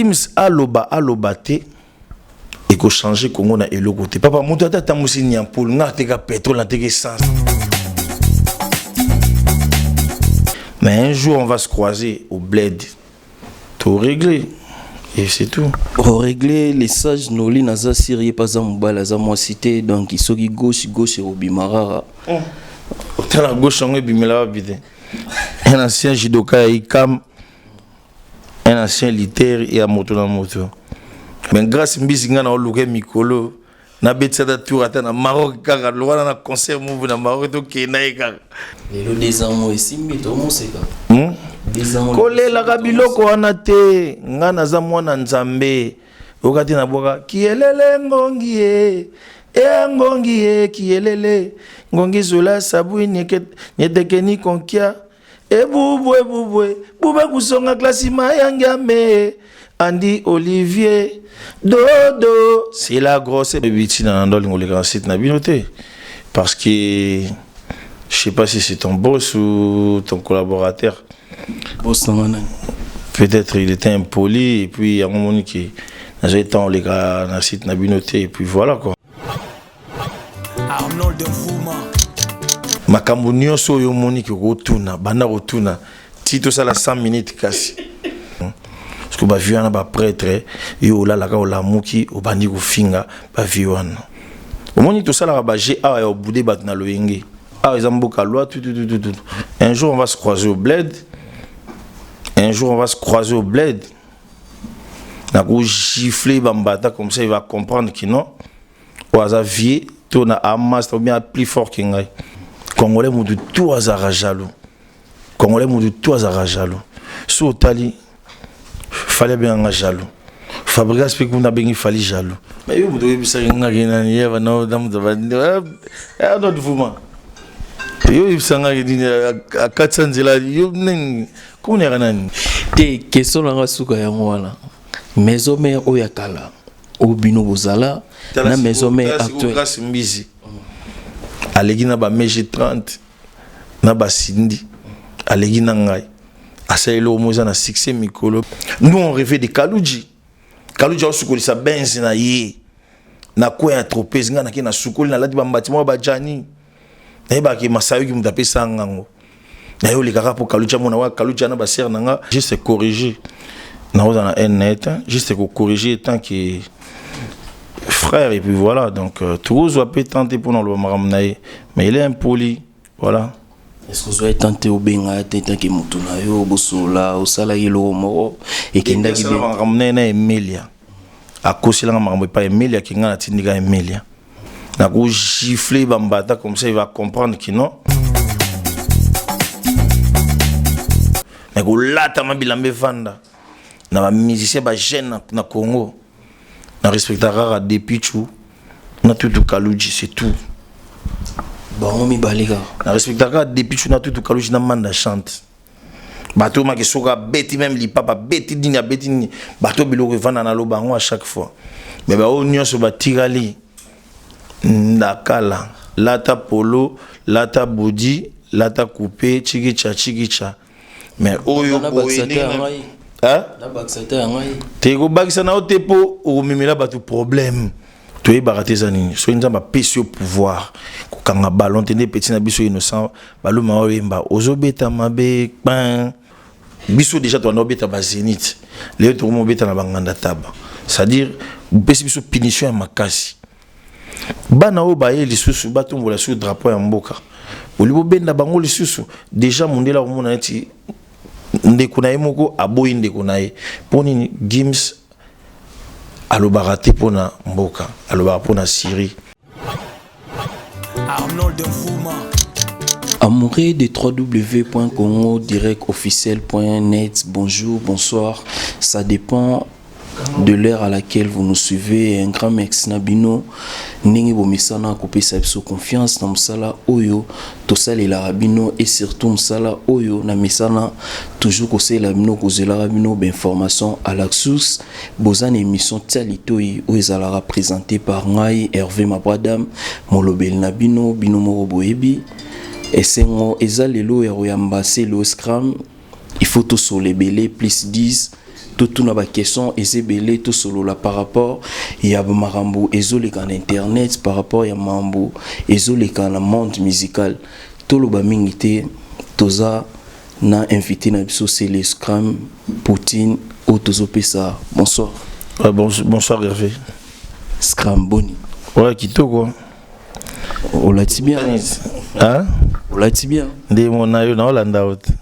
Gims aloba aloba te eko changer Congo na eloko te. Papa moto ata atambusi nyampulu nga ateka pétrole nateka essence. Mais un jour on va se croiser au bled. Tout régler. Et c'est tout. Régler les sages noli naza sérieux pas za mobali aza mwasi te donc soki gauche gauche ekobima rara. Otala gauche yango ebimela wapi te. Un ancien judoka ya ICAM, un ancien lutteur ya moto na moto. Mais grâce mbisi nga na oluka mikolo nabetisa ata tour ata na Maroc kaka lowana na concert movu na Maroc tokenda ye kaka. Lelo deux ans mo esimbi tomoseka. Kolelaka biloko wana te, nga naza mwana Nzambe. Oyoka te nabwaka kielele ngongi ye e ngongi ye kielele ngongi zula sabui nyetekeni konkia ebubwe bubwe bube kusonga klasi mayangiame Andy Olivier Dodo c'est la grosse baby na ndo lingo leka site na bino te parce que je sais pas si c'est ton boss ou ton collaborateur. Boss na nani? Peut-être il était impoli et puis yango moni ki nazali ntango oleka na site na bino te et puis voilà quoi. Arnold Mvuma. Makambo nyonso oyo omoni ke okotuna banda kotuna ti tosala 100 minutes kasi parce que bavie wana baprêtre yo olalaka olamuki obandi kofinga bavie wana omoni tosalaka baje awa ya obude bato na loyenge awa eza mboka loi tututututu. Un jour on va se croiser au bled, un jour on va se croiser au bled, nako gifler bambata comme ça il va comprendre que non oyo aza vie to na amas ou bien plus fort que ngai. Congolais mutu tout azalaka jaloux, congolais mutu tout azalaka jaloux. So otali Fally abenganga jaloux, Fabregas mpe kuna abengi Fally jaloux. Mais yo moto oyebisaki ngaki nani ye banaonamoto vuma yo oyebisangaki nini akatisa nzela yo nini komona yaka nani te. Question nanga suka yango wana, maison mère oyo ya kala oyo bino bozala na maison mère actuelle. Grâce Mbizi aleki na ba mege 30 na basindi aleki na ngai asali eloko moko eza na succès mikolo. Nous on rêvait de Kaluji. Kaluji aosukolisa benz na ye na coin ya tropez, ngai nake na sukoli nalati bambati moko bajani nayebaki masayoki moto apesa ngango naye olekaka mpo Kaluji amona wa Kaluji ana basere na nga. Juste corriger naoza na haine na ye te, juste kocorriger tant que frère et puis voilà. Donc tokozwa mpe tant te mpona oloba makambo na ye, mais il est impoli, voilà. Est-ce que ozwa tant te obenga te tant que moto na yo bosola osalaki eloko moko ekendaki bien? Makambo na ye na Emilia akoselanga makambo epai Emilia ke ngai natindika Emilia nakogifle bambata comme ça il va comprendre que non. Mais kolatama bilamba evanda na bamusicien bajeune na Congo na respecta kaka Depichu na Tutu Kaluji, c'est tout. Bango mibale kaka. Na respecta kaka Depichu na Tutu Kaluji na Manda Chante. Bato maki soki abeti meme lipapa abeti nini abeti nini bato biloko evanda na loba yango à chaque fois. Mais baoyo nyonso batikali ndakala lata polo lata bodi lata coupe chikicha chikicha. Mais oyo boye te kobakisa na yo te mpo okomemela bato problème. Toyebaka te eza nini soki Nzambe apesi yo pouvoir kokanga ballon te nde peti na biso innocent baluma oyemba ozobeta mabe kpin biso déjà tobanda obeta ba zénith lelo tokoma obeta na banganda taba, c'est-à-dire bopesi biso punition ya makasi. Bana oyo baye lisusu batombola sur drapeau ya mboka oli bobenda bango lisusu déjà mondele akomona neti ndeko na ye moko aboyi ndeko na ye mpo nini. Gims alobaka te mpona mboka, alobaka mpona Syrie. Arnold Mvuma. Amoureux de www.congodirectofficiel.net, bonjour, bonsoir, ça dépend de l'heure à laquelle vous nous suivez. Un grand merci na bino ndenge bomesana kopesa biso confiance na mosala oyo tosalelaka bino et surtout mosala oyo na mesana toujours kosalela bino kozelaka bino bainformation à la source. Boza na émission Tia Litoi oyo ezalaka présentée par ngai Hervé Mabradam molobeli na bino bino moko boyebi esengo eza lelo ya koyamba Celeo Scram. Il faut tosola ebele plus 10. Totuna baquestion eza ebele, tosolola par rapport ya makambo ezoleka na internet, par rapport ya makambo ezoleka na monde musical. Toloba mingi te, toza na invité na biso, c'est le Scram Poutine oyo tozopesa bonsoir. Ouais, bon, bonsoir Hervé. Scram, boni? Ouais, kitoko. Olati bien. Hein? Olati bien. Nde mona yo naolanda yo te.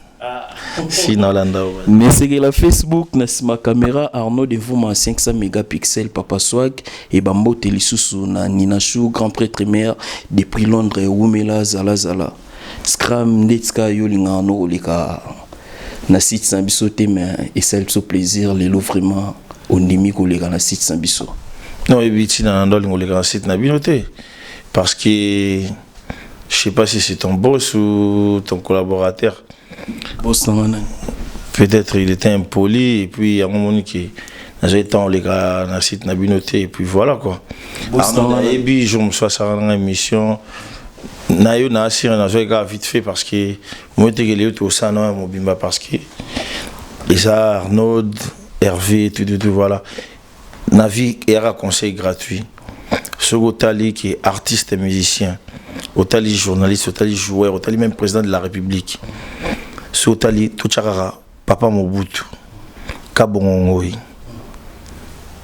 Si naolanda yo. Mesekela Facebook na nsima caméra, Arnaud Devuma 500 mégapixel, Papa Swag e bambote lisusu na Nina Chou, grand prêtre mère depuis Londres. Ewumela, zala zala. Scram, nde tika yo olingaka no koleka na site na biso te, mais esali biso plaisir lelo vraiment ondimi koleka na site na biso. Non, oyebi ntina na ndo alinga oleka na site na bino te, parce que je sais pas si c'est ton boss ou ton collaborateur. Boss nanga nani? Peut-être il était impoli et puis yango moni ke nazali ntango oleka na site na bino te et puis voilà quoi. Boss Arnaud, nanga. Nayebi jour mosusu asalaka nanga émission na yo na asire, nazwaki kaka vite fait parce que moi tekele yo tosala na ya mobimba, parce que eza Arnaud, Hervé, tout, tout, tout, voilà. Na vie eyaka conseil gratuit. Soki otali ke artiste musicien, otali journaliste, otali joueur, otali même président de la République, soki otali totya kaka papa Mobutu, Kabongo Ngoi,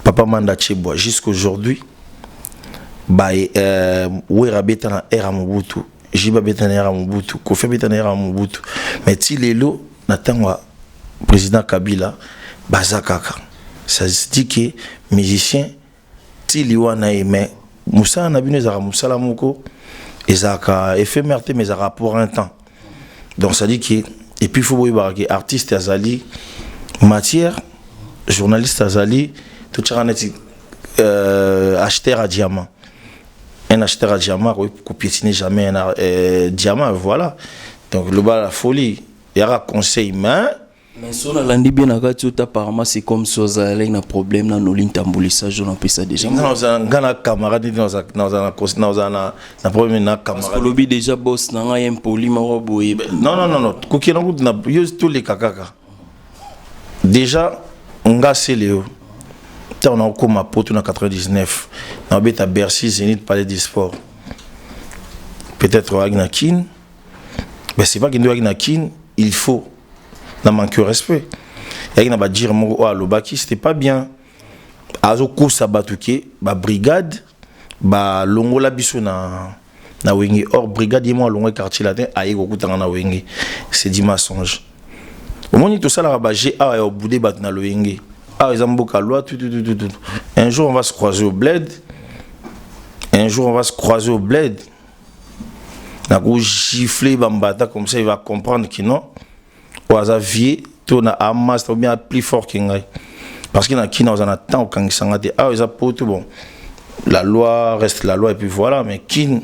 papa Manda Chebwa, jusqu'aujourd'hui ba Wera abeta na ère ya Mobutu, JB abeta na ère ya Mobutu, Kofi abeta na ère ya Mobutu, mais ti lelo na ntango ya président Kabila baza kaka. Ça se dit que musicien ti liwa na ye, mais mosala na bino ezalaka mosala moko ezalaka éphémère te, mais ezalaka pour un temps. Donc ça dit que, et puis faut boyebaka ke artiste azali matière, journaliste azali, totiaka neti acheteur à diamant. Un acheteur à diamant akoki jamais un diamant, voilà. Donc loba la folie yaka conseil, mais Mais so nalandi bien na kati oyo, apparemment c'est comme so ozalaki na problème na Noli Ntambulisa jo napesa déjà. Nga na camarade neti nazala na problème na camarade. Olobi déjà boss na ngai impoli moko boye. Non, non, non, non, kokenda kutu na yo, toleka kaka déjà. Nga sele yo, ntango nakokóma Poto na 99, nabeta Bercy, Zénith, Palais du Sport. Peut-être oyaki na Kine, mais c'est pas kende oyaki na Kine, il faut na manque respect. Eyaki na badire moko oyo alobaki, c'était pas bien. Azokosa bato ke babrigade balongola biso na Wenge. Or brigade, ye mo alongwa Quartier Latin, aye kokutanga na Wenge. C'est du mensonge. Omoni, tosalaka baje awa ya obude bato na loyenge. Awa eza mboka loi, tout, tout, tout, tout. Un jour on va se croiser au bled, un jour on va se croiser au bled, nakogifle bambata comme ça il va comprendre que non, oyo aza vie to na amaster ou bien plus fort ke ngai, parce que na Kina oza na temps okangisanga te. Awa eza Poto, bon, la loi reste la loi et puis voilà. Mais Kine,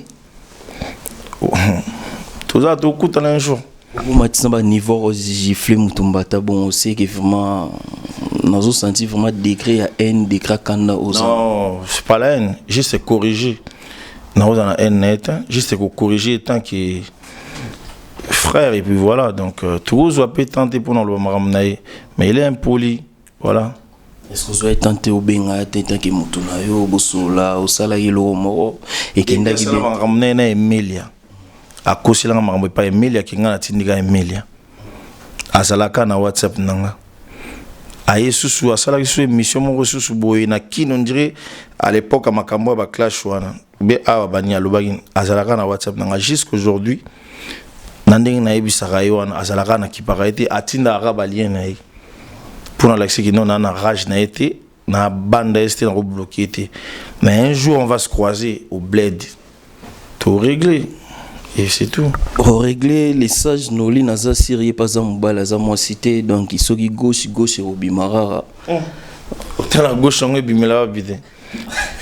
toza tokutana un jour. Okomatisa baniveau, ogifle moto mbata. Bon, oseke vraiment nazosentir vraiment degré ya haine, degré kanda oza. Non, c'est pas la haine, juste corriger. Naoza na haine na ye te, juste kocorriger tant que frère et puis voilà. Donc tokozwa mpe tante mpona oloba makambo na ye, mais il est impoli, voilà. Est ce que ozwa tante obenga ye te tanke moto na yo bosola, osalaki eloko moko ekendaki bien? Makambo na ye na Emilia, akoselanga makambo epai Emilia ke ngai natindika Emilia. Azalaka na WhatsApp na nga. Aye susu asalaki susu émission moko susu boye na Kino, on dirait à l'époque ya makambo ya baclash wana be awa bani. Alobaki azalaka na WhatsApp na nga jusqu'aujourd'hui. Na ndenge nayebisaka ye wana, azalaka na kipaka ye te, atindaka balien na ye mpona alakisaki non, na rage na ye te, na banda ye te, nakobloquer te. Mais un jour on va se croiser au bled, to régler et c'est tout. Orégler les sages. Noli, naza siri ye mpe aza mobali, aza mwasi te. Donc soki gauche, gauche ekobima kaka. Otala gauche yango ebimela wapi te?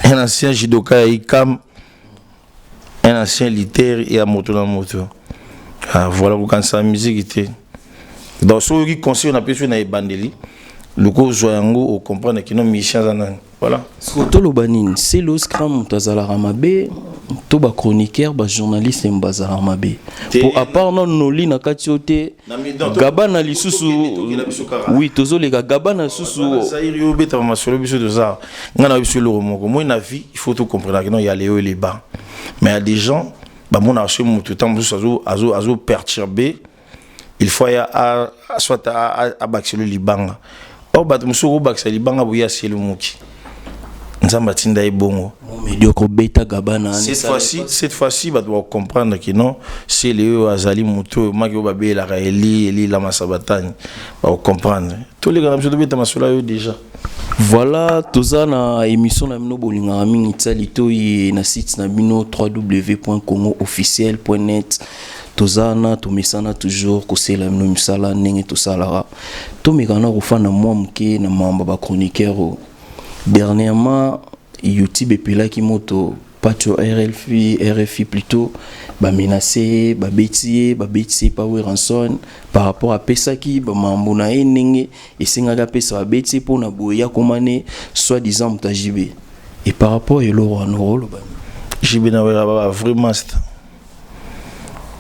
Un ancien judoka ya ICAM, un ancien lutteur ya moto na moto. Ah, voilà, kokanisa musique te. Donc soki oyoki conseil napesi oyo na ebandeli. Luka ozwa yango, ocomprendre kino musicien aza nani. Voilà. Siko toloba nini? Celeo Scram moto azalaka mabe to bachroniqueur, bajournaliste mo bazalaka mabe? Po à part nano noli na kati oyo te, gaba na lisusu. Oui, tozoleka gaba na lisusu. Zaire yo obetama masolo, biso toza ngai na biso eloko moko. Moi, na vie, il faut tout comprendre que non, ya leo les bas, mais il y a des gens bamonaka soki moto ntango mosusu azo perturber, il faut ya soit abakiselo libanga. Or bato mosusu okobakisa libanga boye, asieli moki, Nzambe atinda ye bongo. Médiocre, obeta gaba na. Cette fois-ci bato bakocomprendre que non, sele oyo azali moto oyo maki oyo babelaka eli eli lama sabatani, bakocomprendre. Toleka na biso, tobeta masolo oyo déjà. Voilà, toza na émission na bino bolingaka mingi, tia litoi, na site na bino www.congoofficiel.net. Toza na tomesana toujours kosala bino misala ndenge tosalaka. Tomeka na kofanda mwa moke na mamba bachroniqueur oyo. Dernièrement, YouTube epelaki moto. Pacho RFI, RFI plutôt, bamenace ye, babeti ye, babeti ye pa Werrason par rapport apesaki bamambo na ye ndenge esengaki apesa. Babeti ye mpona boye ya komane soi-disant moto ajibe. Et par rapport eloko wana, oloba? JB na Wera ba vrai master.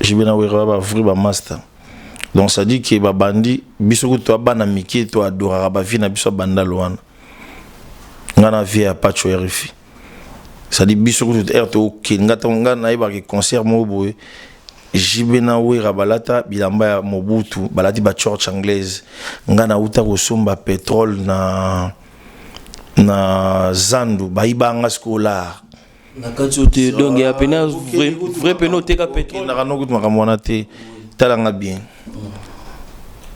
JB na Wera ba vrai ba master. Donc ça dit que babandi biso kutu bana mike, to adoraka ba vie na biso bandalo wana. Nga na vie ya Pacho RFI, c'est-à-dire biso kutu air tokende, nga ntango nga nayebaka concert moko boye, JB na Wera balata bilamba ya Mobutu, balati ba church anglaise. Nga nauta kosomba pétrole na zandu, bayibanga sikoyo lar. Na kati oyo te, donc ya pena vrai vrai pena oteka pétrole. Okendaka no kutu makambo wana te. Talanga bien.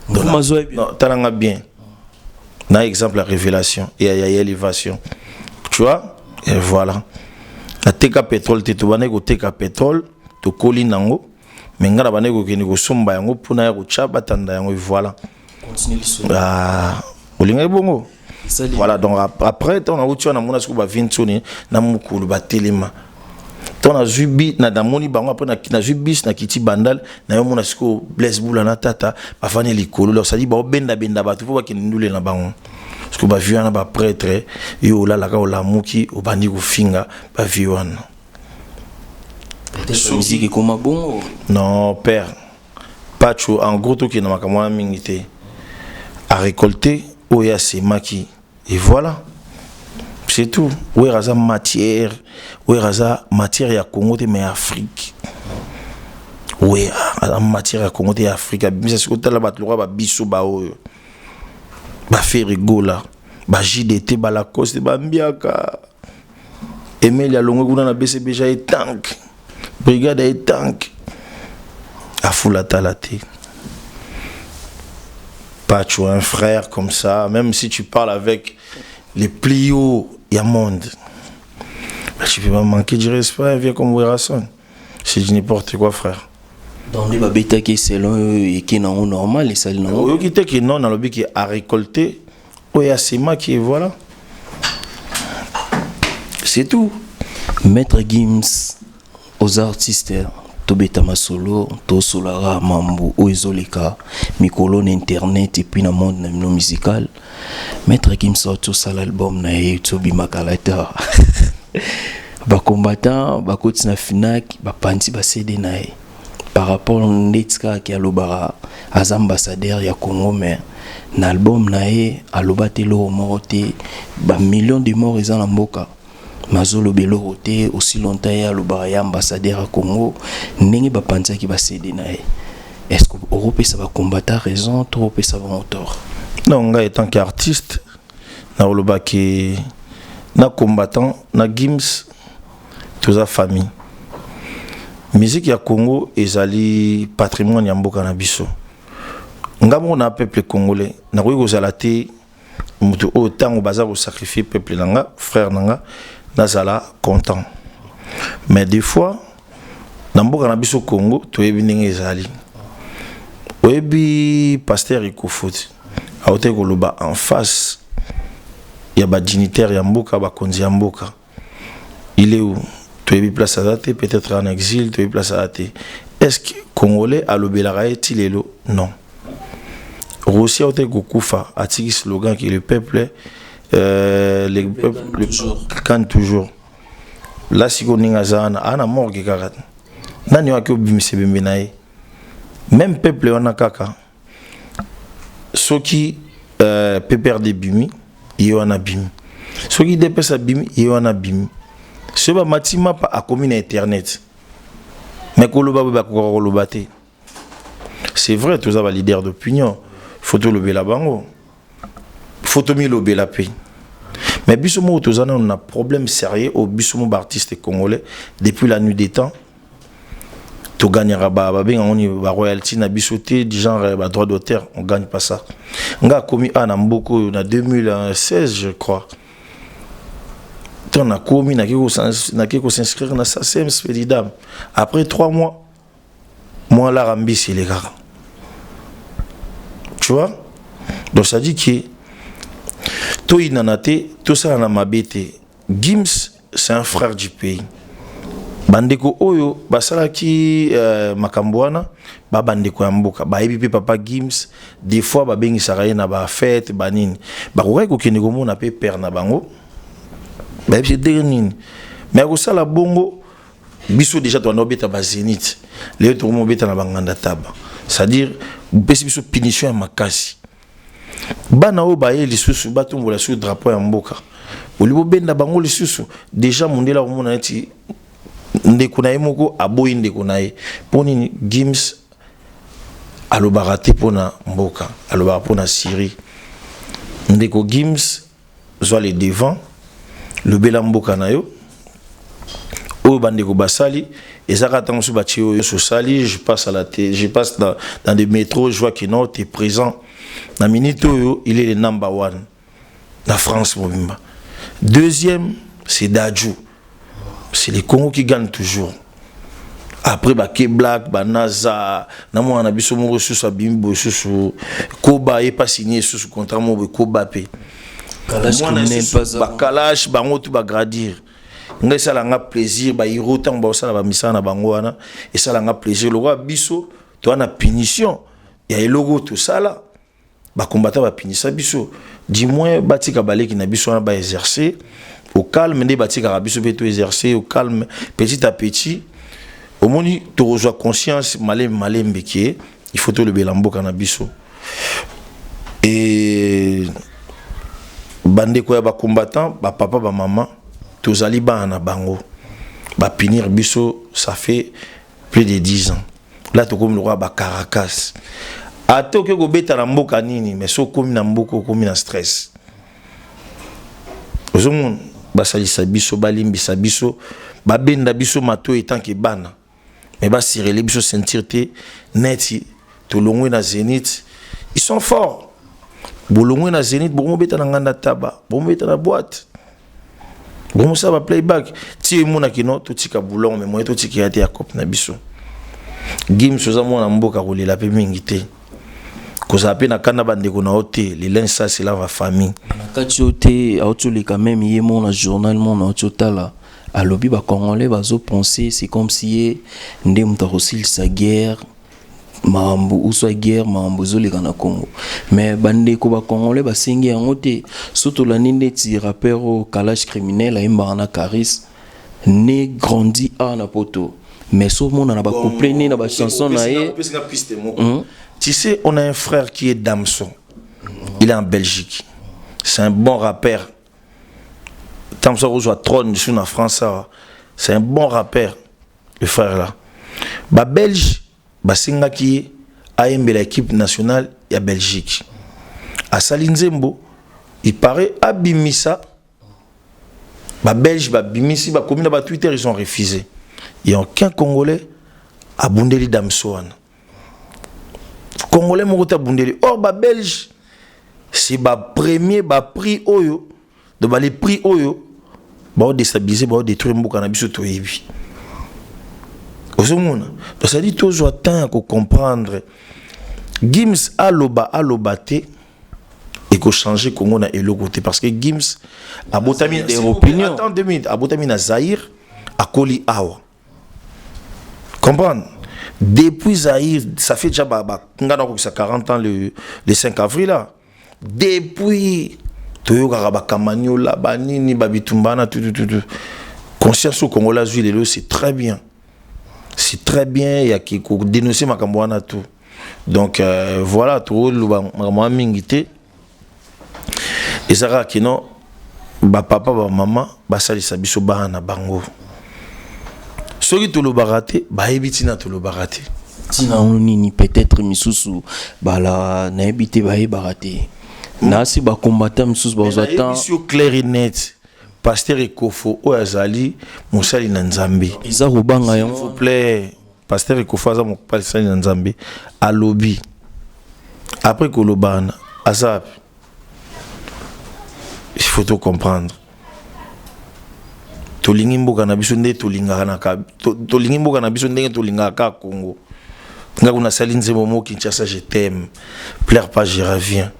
Mfuma azwa ye bien. Non, talanga bien na exemple ya révélation et ya élévation, tu vois. Et voilà, nateka pétrole te. Tobandaki koteka pétrole, tokoli nango, mais ngai na bandaki kokende kosomba yango mpona ya kotya batanda yango. Et voilà. Continue l'histoire. Ah, olingaki bongo. Esali. Voilà, donc après ntango nauti wana, namona sikoyo bavintsoni na mokolo batelema. Ntango nazwi bi namoni bango, après nazwi bis, nakiti Bandal, nayomona sikoyo Blaise Bula na tata bafandi likolo. Donc c'est-à-dire baobendabenda bato mpo bakende ndule na bango. Parce que bavie wana, baprêtre, yo olalaka, olamuki, obandi kofinga bavie wana. Peut-être musique ekoma bongo. Non, père Pacho, en gros, tokende makambo wana mingi te. Arécolté oyo asemaki et voilà, c'est tout. Oyo aza matière, oyo aza matière ya Congo te, mais ya Afrique. Oyo aza matière ya Congo te, ya Afrique. Abimisa sikoyo, tala bato lokola babiso baoyo baFerre Gola, ba JDT, baLacoste, bambiaka Emeli alongwe kuna na BCBG etanke, brigade etanke, afula tala te. Pacho, un frère comme ça, même si tu parles avec les plus hauts ya monde, mais tu peux pas manquer du respect un vieux comme Werrason. C'est du n'importe quoi, frère. Donc nde babetaki selon oyo eke nango normal, esali nango. Oyoki te ke non, nalobi ke a récolté oyo asemaki et voilà, c'est tout. Maître Gims, oza artiste, tobeta masolo, tosolaka mambo oyo ezoleka mikolo na internet et puis na monde na bino musical. Maître Gims auti osala album na ye, tobimaka la te. Bacombattant bakoti na Fnac, bapanzi baCD na ye. Par rapport ndeti kaka alobaka aza ambassadeur ya Congo, mais na album na ye aloba te eloko moko te. Bamillion de mort eza na mboka, mazoloba eloko te. Aussi longtemps ye alobaka ye ambassadeur ya Congo, ndenge bapanzaki baCD na ye, est ce que okopesa bacombattant raison to okopesa bango tort? Non, ngai en tant qu'artiste, nakolobaki na combattant na Gims toza famille. Musique ya Congo ezali patrimoine ya mboka na biso. Nga moko na peuple congolais, nakoki kozala te moto oyo ntango baza kosacrifie peuple na nga, frère na nga, nazala content. Mais des fois na mboka na biso Congo, toyebi ndenge ezali. Oyebi pasteur Ekofo te, autaki koloba en face ya badignitaire ya mboka, bakonzi ya mboka. Il est où? Toyebi place aza te, peut-être en exil, toyebi place aza te. Est ce que congolais alobelaka ye ti lelo? Non. Rossy autaki kokufa, atiki slogan que le peuple, le peuple le toujours. Gagne toujours. La sikoyo ndenge aza wana, aa na morgue kaka, nani oyo aki obimisa ebembe na ye? Même peuple wana kaka, soki PPRD ebimi, ye wana abimi. Soki UDPS abimi, ye wana abimi. Soki bamati mapa, akomi na internet. Mais koloba boye, bakokaka koloba te. C'est vrai, toza baleader d'opinion, faut tolobela bango, faut tomilobela mpe. Mais biso moko toza nano na problème sérieux oyo. Biso mo baartiste congolais, depuis la nuit des temps, togagnaka, babengango nini, baroyalty na biso te, du genre badroit d'auteur, on gagne pas ça. Nga akomi a na mboka oyo na 2016, je crois. Ntango nakomi, nake kos'inscrire na SACEM, Spedidam. Après 3 mois, mwa lara mbisi elekaka, tu vois. Donc ça dit que toyinana te, tosala na mabe te. Gims, c'est un frère du pays. Bandeko oyo basalaki makambo wana, babandeko ya mboka, bayebi mpe papa Gims. Des fois babengisaka ye na bafete banini, bakokaki kokende komona mpe père na bango, bayebi ndenge nini. Mais akosala bongo, biso déjà tobanda kobeta bazénith, lelo tokomi kobeta na banganda taba. C'est-à-dire bopesi biso punition ya makasi. Bana oyo baye lisusu batombola susu drapeau ya mboka, oli bobenda bango lisusu. Déjà mondele akomona neti ndeko na ye moko aboyi ndeko na ye. Mpo nini Gims alobaka te mpona mboka, alobaka mpona Syrie? Ndeko Gims, zwa le devant, lobela mboka na yo. Oyo bandeko basali eza kaka ntango mosusu batie oyo osali. Je passe à la té, je passe dans des métros, je vois que non, t'es présent na minute oyo. Il est le number one na France mobimba. Deuxième, c'est Dadju. C'est le Congo qui gagne toujours. Après bake Black, banaza na mwana na biso moko susu abimi boye susu, koba ye pas signé susu contrat moko boye, koba mpe bakalash bango tu bagradir. Ngai esalanga plaisir, bahéros ntango baosala bamisala na bango wana, esalanga plaisir. Lokola biso toza na punition ya eloko oyo tosala, bakombata bapunisa biso, du moins batika baleki na biso wana baexercer au calme, nde batikaka biso mpe toexercer au calme. Petit à petit, omoni, tokozwa conscience malembe malembe ke il faut tolobela mboka na biso. E bandeko ya bacombattant, bapapa, bamama, tozali bana na bango. Bapunir biso, ça fait plus de 10 ans là. Tokomi lokola bacaracas. Ate okoki kobeta na mboka nini, mais so okomi na mboka, okomi na stress. Ozomona, basalisa biso, balimbisa biso, babenda biso matoi etanke bana, mais basirele biso ceinture te. Neti tolongwe na Zénith, ils sont forts. Bolongwe na Zénith, bokomobeta na nganda taba, bokomobeta na boîte, bomosala baplayback ti emonaki no totika boulon. Mais moye totika ya te ya cope na biso. Gims, oza mwana mboka, kolela mpe mingi te, kozala mpe na kanda bandeko na yo te. Le linge sale se lave en famille. Na kati oyo te, auti oleka même ye mo na journal mo na auti otala, alobi bacongolais bazopense c'est comme si ye nde moto akosilisa guerre, makambo uswa guerre, makambo ezoleka na Congo. Mais bandeko bacongolais basengi yango te. So tolandi ndeti rappeur oyo Kalash Criminel, ayembaka na Caris, né grandi awa na poto, mais so omona na bacouple ne na bachanson na ye. Tu sais, on a un frère qui est Damso. Il est en Belgique. C'est un bon rappeur. Damso reçoit trône sur la France. C'est un bon rappeur, le frère là. Ba Belge, basengaki ayembela équipe nationale ya Belgique. Asali nzembo, il paraît abimisa. Ba Belge babimisi, bakomi na ba Twitter, ils ont refusé. Il y a aucun Congolais abundeli Damso wana. Congolais moko te abundeli. Or ba Belge, c'est ba premier ba prix oyo, de ba les prix oyo bao déstabiliser, bao détruire mboka na biso, toyebi. Ozomona, donc ça dit tozwa temps ya kocomprendre. Gims aloba, aloba te, ekochange Congo na eloko te, parce que Gims abotami, attends 2 minutes, abotami na Zaïre, akoli awa, comprendre. Depuis Zaïre, ça fait déjà ba nga nakokisa 40 ans le 5 avril là. Depuis toyokaka bakamaniola, banini, babitumba na tout tout tout. Conscience au Congolais azwi lelo, c'est très bien, c'est très bien ya kodénoncer makambo wana tout. Donc voilà, toloba makambo wana mingi te. Eza kaka kino bapapa, bamama basalisa biso bana na bango. Soki tolobaka te, bayebi ntina tolobaka te. Ntina yango nini? Peut-être misusu bala nayebi te, bayebaka te nasi bacombattant misusu bazwa temps. Nayebisi yo clair et net, pasteur Ekofo oyo azali mosali na Nzambe. Eza kobanga S'il vous yango. plaît, pasteur Ekofo aza mosali na Nzambe. Alobi, après koloba wana, aza wapi? Il faut to comprendre, tolingi mboka na biso nde tolingaka na tolingi mboka na biso ndenge tolingaka kaka Congo. Nga kuna nasali nzembo mo: "Kinshasa, je t'aime, pleure pas, je reviens,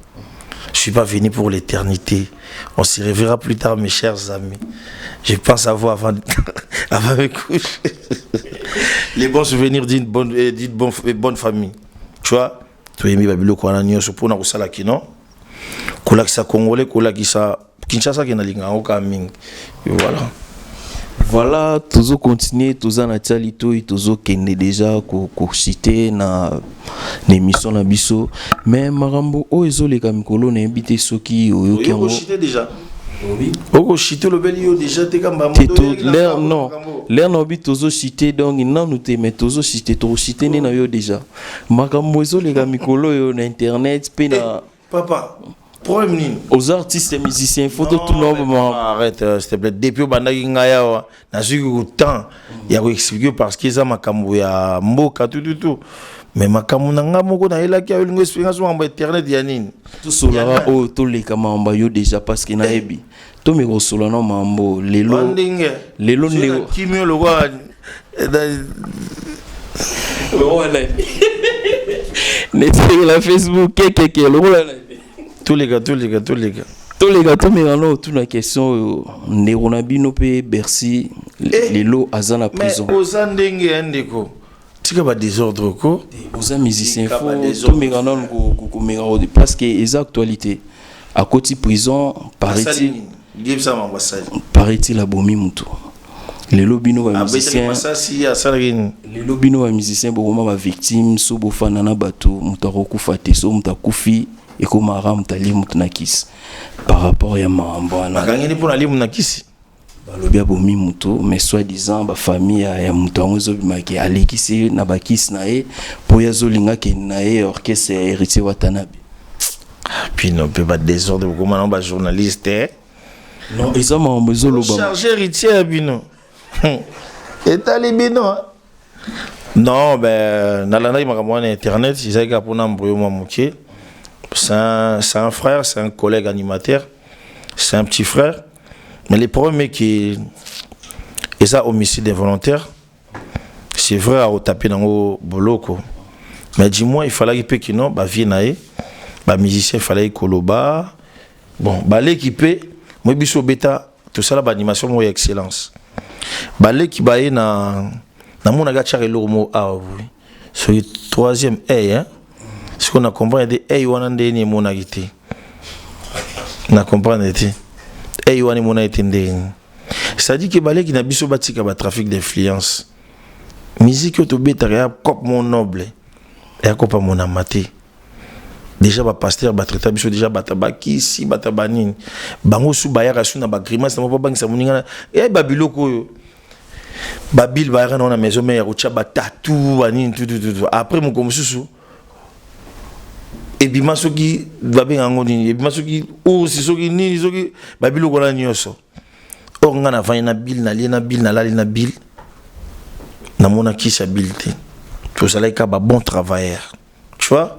je suis pas venu pour l'éternité, on se reverra plus tard, mes chers amis, je pense à vous avant de me coucher, les bons souvenirs d'une bonne famille." Tu vois, toyembi babiloko wana nyonso mpona kosala kino kolakisa Congolais, kolakisa Kinshasa ke nalinga yango kaka mingi. Voilà. Voilà, tozocontinue, toza na tia litoi, tozokende déjà kociter na émission na biso. Mais makambo oyo ezoleka mikolo, nayebi te soki oyoki yango. Okochite déjà, okochite, olobeli yo déjà te kamba. Te, l'air non, l'air na obi tozocite, donc nanu te, mais tozocite, tokocite nde na yo déjà makambo ezoleka mikolo oyo na internet mpe na Papa, problème nini? Oza artiste musicien, faut totuna. Arrête, s'il te plaît. Depuis obandaki ngai awa, nazwiki temps ya koexpliquer parce que eza makambo ya mboka tututu, mais makambo na nga moko nayelaki ayo, olingo expliquer so makambo ya internet ya nini? Tosolaka oyo, toleka makambo yo déjà parce que nayebi tomeka kosola na makambo lelo. Ndenge Lelo ndeko kimi oyo lokwa. Lokola nesekela Facebook kekeke lokola. Toleka, toleka, toleka. Toleka, tomeka na otuna question oyo. Ndeko na bino mpe Bercy lelo aza na prison. Oza ndenge ya ndeko, tika badésordre ko. Oza musicien, faut tomeka nanu komeka parce que eza actualité. Akoti prison, paraît-il. Paraît-il abomi moto. Lelo bino bamusicien, lelo bino bamusicien bokoma bavictime. So bofanda na bato, moto akokufa te. So moto akufi, ekomaka moto alie moto na kisi par rapport ya makambo wana. Bakangeli mpona alie moto na kisi? Balobi abomi moto, mais soi disant bafamille ya moto yango ezobimaki alekisi na bakisi na ye mpo ye azolinga akende na ye orchestre ya Héritier Watanabe. Bino mpe badésordre, bokoma nango bajournaliste. Non, eza makambo ezoloba. Charge Héritier ya bino etali bino. Non, ben nalandaki makambo wana internet, ezalaki kaka mpona mbroyo mwa moke. C'est un frère, c'est un collègue animateur, c'est un petit frère, mais le problème est que eza homicide involontaire. C'est vrai, akotape nango boloko, mais du moins il fallaki mpe kino bavie na ye bamusicien, il fallaki koloba. Bon, baleki mpe moi biso obeta, tosala baanimation moko ya excellence. Baleki baye na namonaki atiaka eloko moko awa boye, soki troisième œil, hein? Sikoyo na comprendre te œil wana ndeni emonaki te, na comprendre te œil wana emonaki te ndeni. C'est-à-dire ke baleki na biso batika batrafic d'influence. Musique oyo tobetaka ya cop mo noble, eya kopa monama te. Déjà bapasteur batraita biso déjà bato bakisi, bato banini, bango su bayaka su na bagrimace na mpo babangisa moninga. Eya babiloko oyo babile bayaka nango na maison mare ya kotya batatu banini tutututu. Après moko mosusu ebima, soki babenga yango nini, ebima soki ours, soki nini, soki babiloko wana nyonso. Or nga navandi na bile, nalie na bile, nalali na bile, namona kisi ya bile te. Tozalaki kaka babon travailleur, tu vois.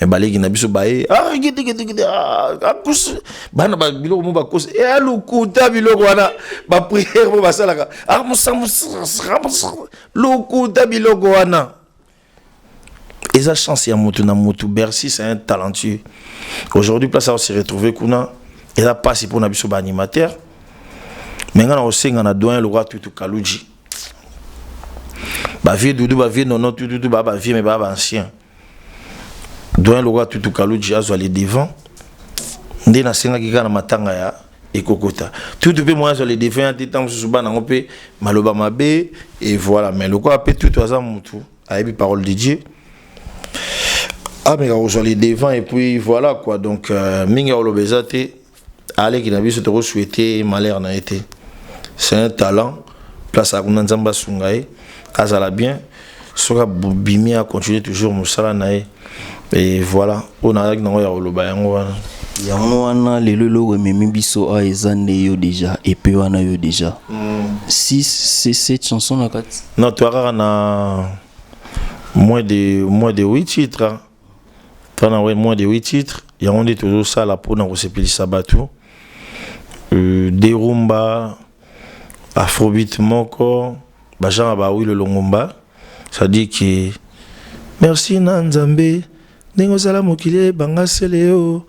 Mais baleki na biso baye, ah, gite gite gite, ah, akusi bana ba biloko mo bakosi e alukuta biloko wana, baprière mo basalaka, ah, lokuta biloko wana. Eza chance ya motu na motu. Bercy, c'est un talentueux. Aujourd'hui, place ao se retrouver kuna, eza mpasi mpona biso baanimateur. Mais nga na kosenga na doyen lokwa Tutu Kaluji. Bavieux Dudu, bavieux Nono, tututu, baa bavieux, mais baa baancien. Doyen lokola Tutu Kaluji azwa le devant nde nasengaki kaka na matanga ya ekokota. Tutu mpe moyen azwa le devant ya te, ntango mosusu bana yango mpe maloba mabe et voilà. Mais lokola mpe Tutu aza mutu ayebi parole de Dieu, ameka kozwa le devant et puis voilà quoi. Donc mingi ya koloba eza te. Aleki na biso, tokosouhaite malheur na ye te. C'est un talent. Place akuna, Nzambe asunga ye, azala bien. Soki abimi, acontinue toujours mosala na ye et voilà. Oyo nazalaki nango ya koloba, yango wana. Yango wana. Lelo eloko ememi biso awa eza nde yo déjà epe wana, yo déjà 6 7 chansons na kati. Non, toa kaka na moins de 8 titres. Toa na moins de 8 titres. Yango nde tozosala mpona kosepelisa bato. Derumba, afrobeat moko, bagenre bawilo longomba, c'est-à-dire que merci na Nzambe ndenge ozala mokili ebanga sele yo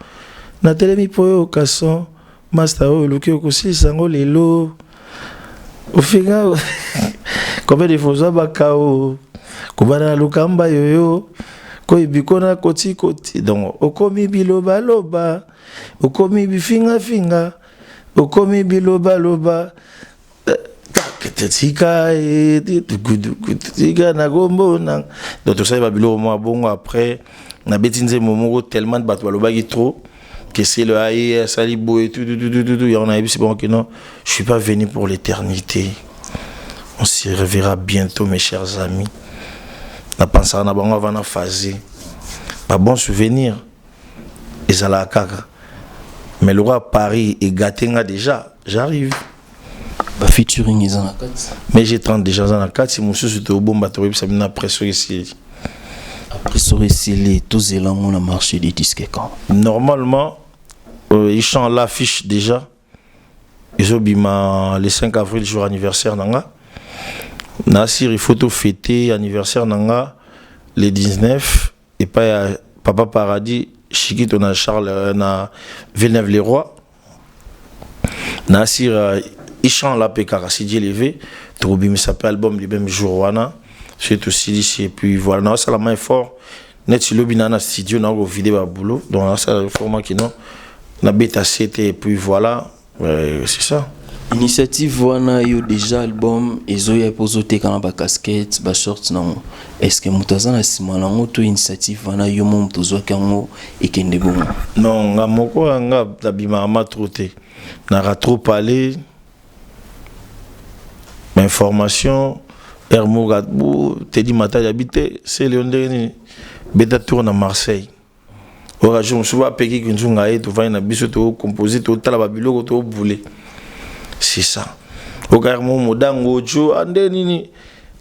natelemi mpo oyo okason master oyo oluki okosilisa yango lelo. Ofinga combien de fois, ozwa bakao kobanda na lukamba yoyo koyebi kona koti koti. Donc okomi bilobaloba, okomi bifingafinga, okomi bilobaloba. Tika tika nakombona. Donc tosali babiloko moko bongo. Après nabeti nzembo moko, tellement bato balobaki trop que c'est le aye asali boye tututututu. Yango nayebisi bango que non, je suis pas venu pour l'éternité, on se reverra bientôt, mes chers amis. Napensaka na bango avant na phase babon souvenir ezalaka kaka. Mais le roi Paris egate nga déjà, j'arrive. Bafeaturing eza na kati? Mais j'ai 30 déjà eza na kati. Mosusu tobomba, toyebisa bino après soki esili. Après soki esili, tozela yango na marché des disques quand? Normalement, ils l'affiche déjà, ezobima le 5 avril, jour anniversaire na nga. Nasir, il faut tofêter anniversaire na nga le 19 epai ya Papa Paradis Chikito na Charles na Villeneuve le Roi. Nasir Ichan la mpe kaka, si Dieu le veut, tokobimisa mpe album le même jour wana soki tosilisi. Et puis voilà, naosalama effort neti lobi na na studio nakovide baboulot. Donc nasala effort makino nabeta sete et puis voilà, c'est ça. Initiative wana yo déjà album ezoya mpo ozoteka na bacasquette, bashort nango, est ce que moto aza na nsima nango to initiative wana yo mo moto ozwaki yango ekende bongo? Non, nga moko. Nga nabimaka ma trop te, naka trop parler information heure moko. Tedi Matadi abi te sele yo ndenge nini, beta tour na Marseille. Oyo jour mosusu bapeki kinzunga ye, tovandi na biso, tocompose, totala babiloko, tobule, c'est ça. Okayaka mo modango ojo ande nini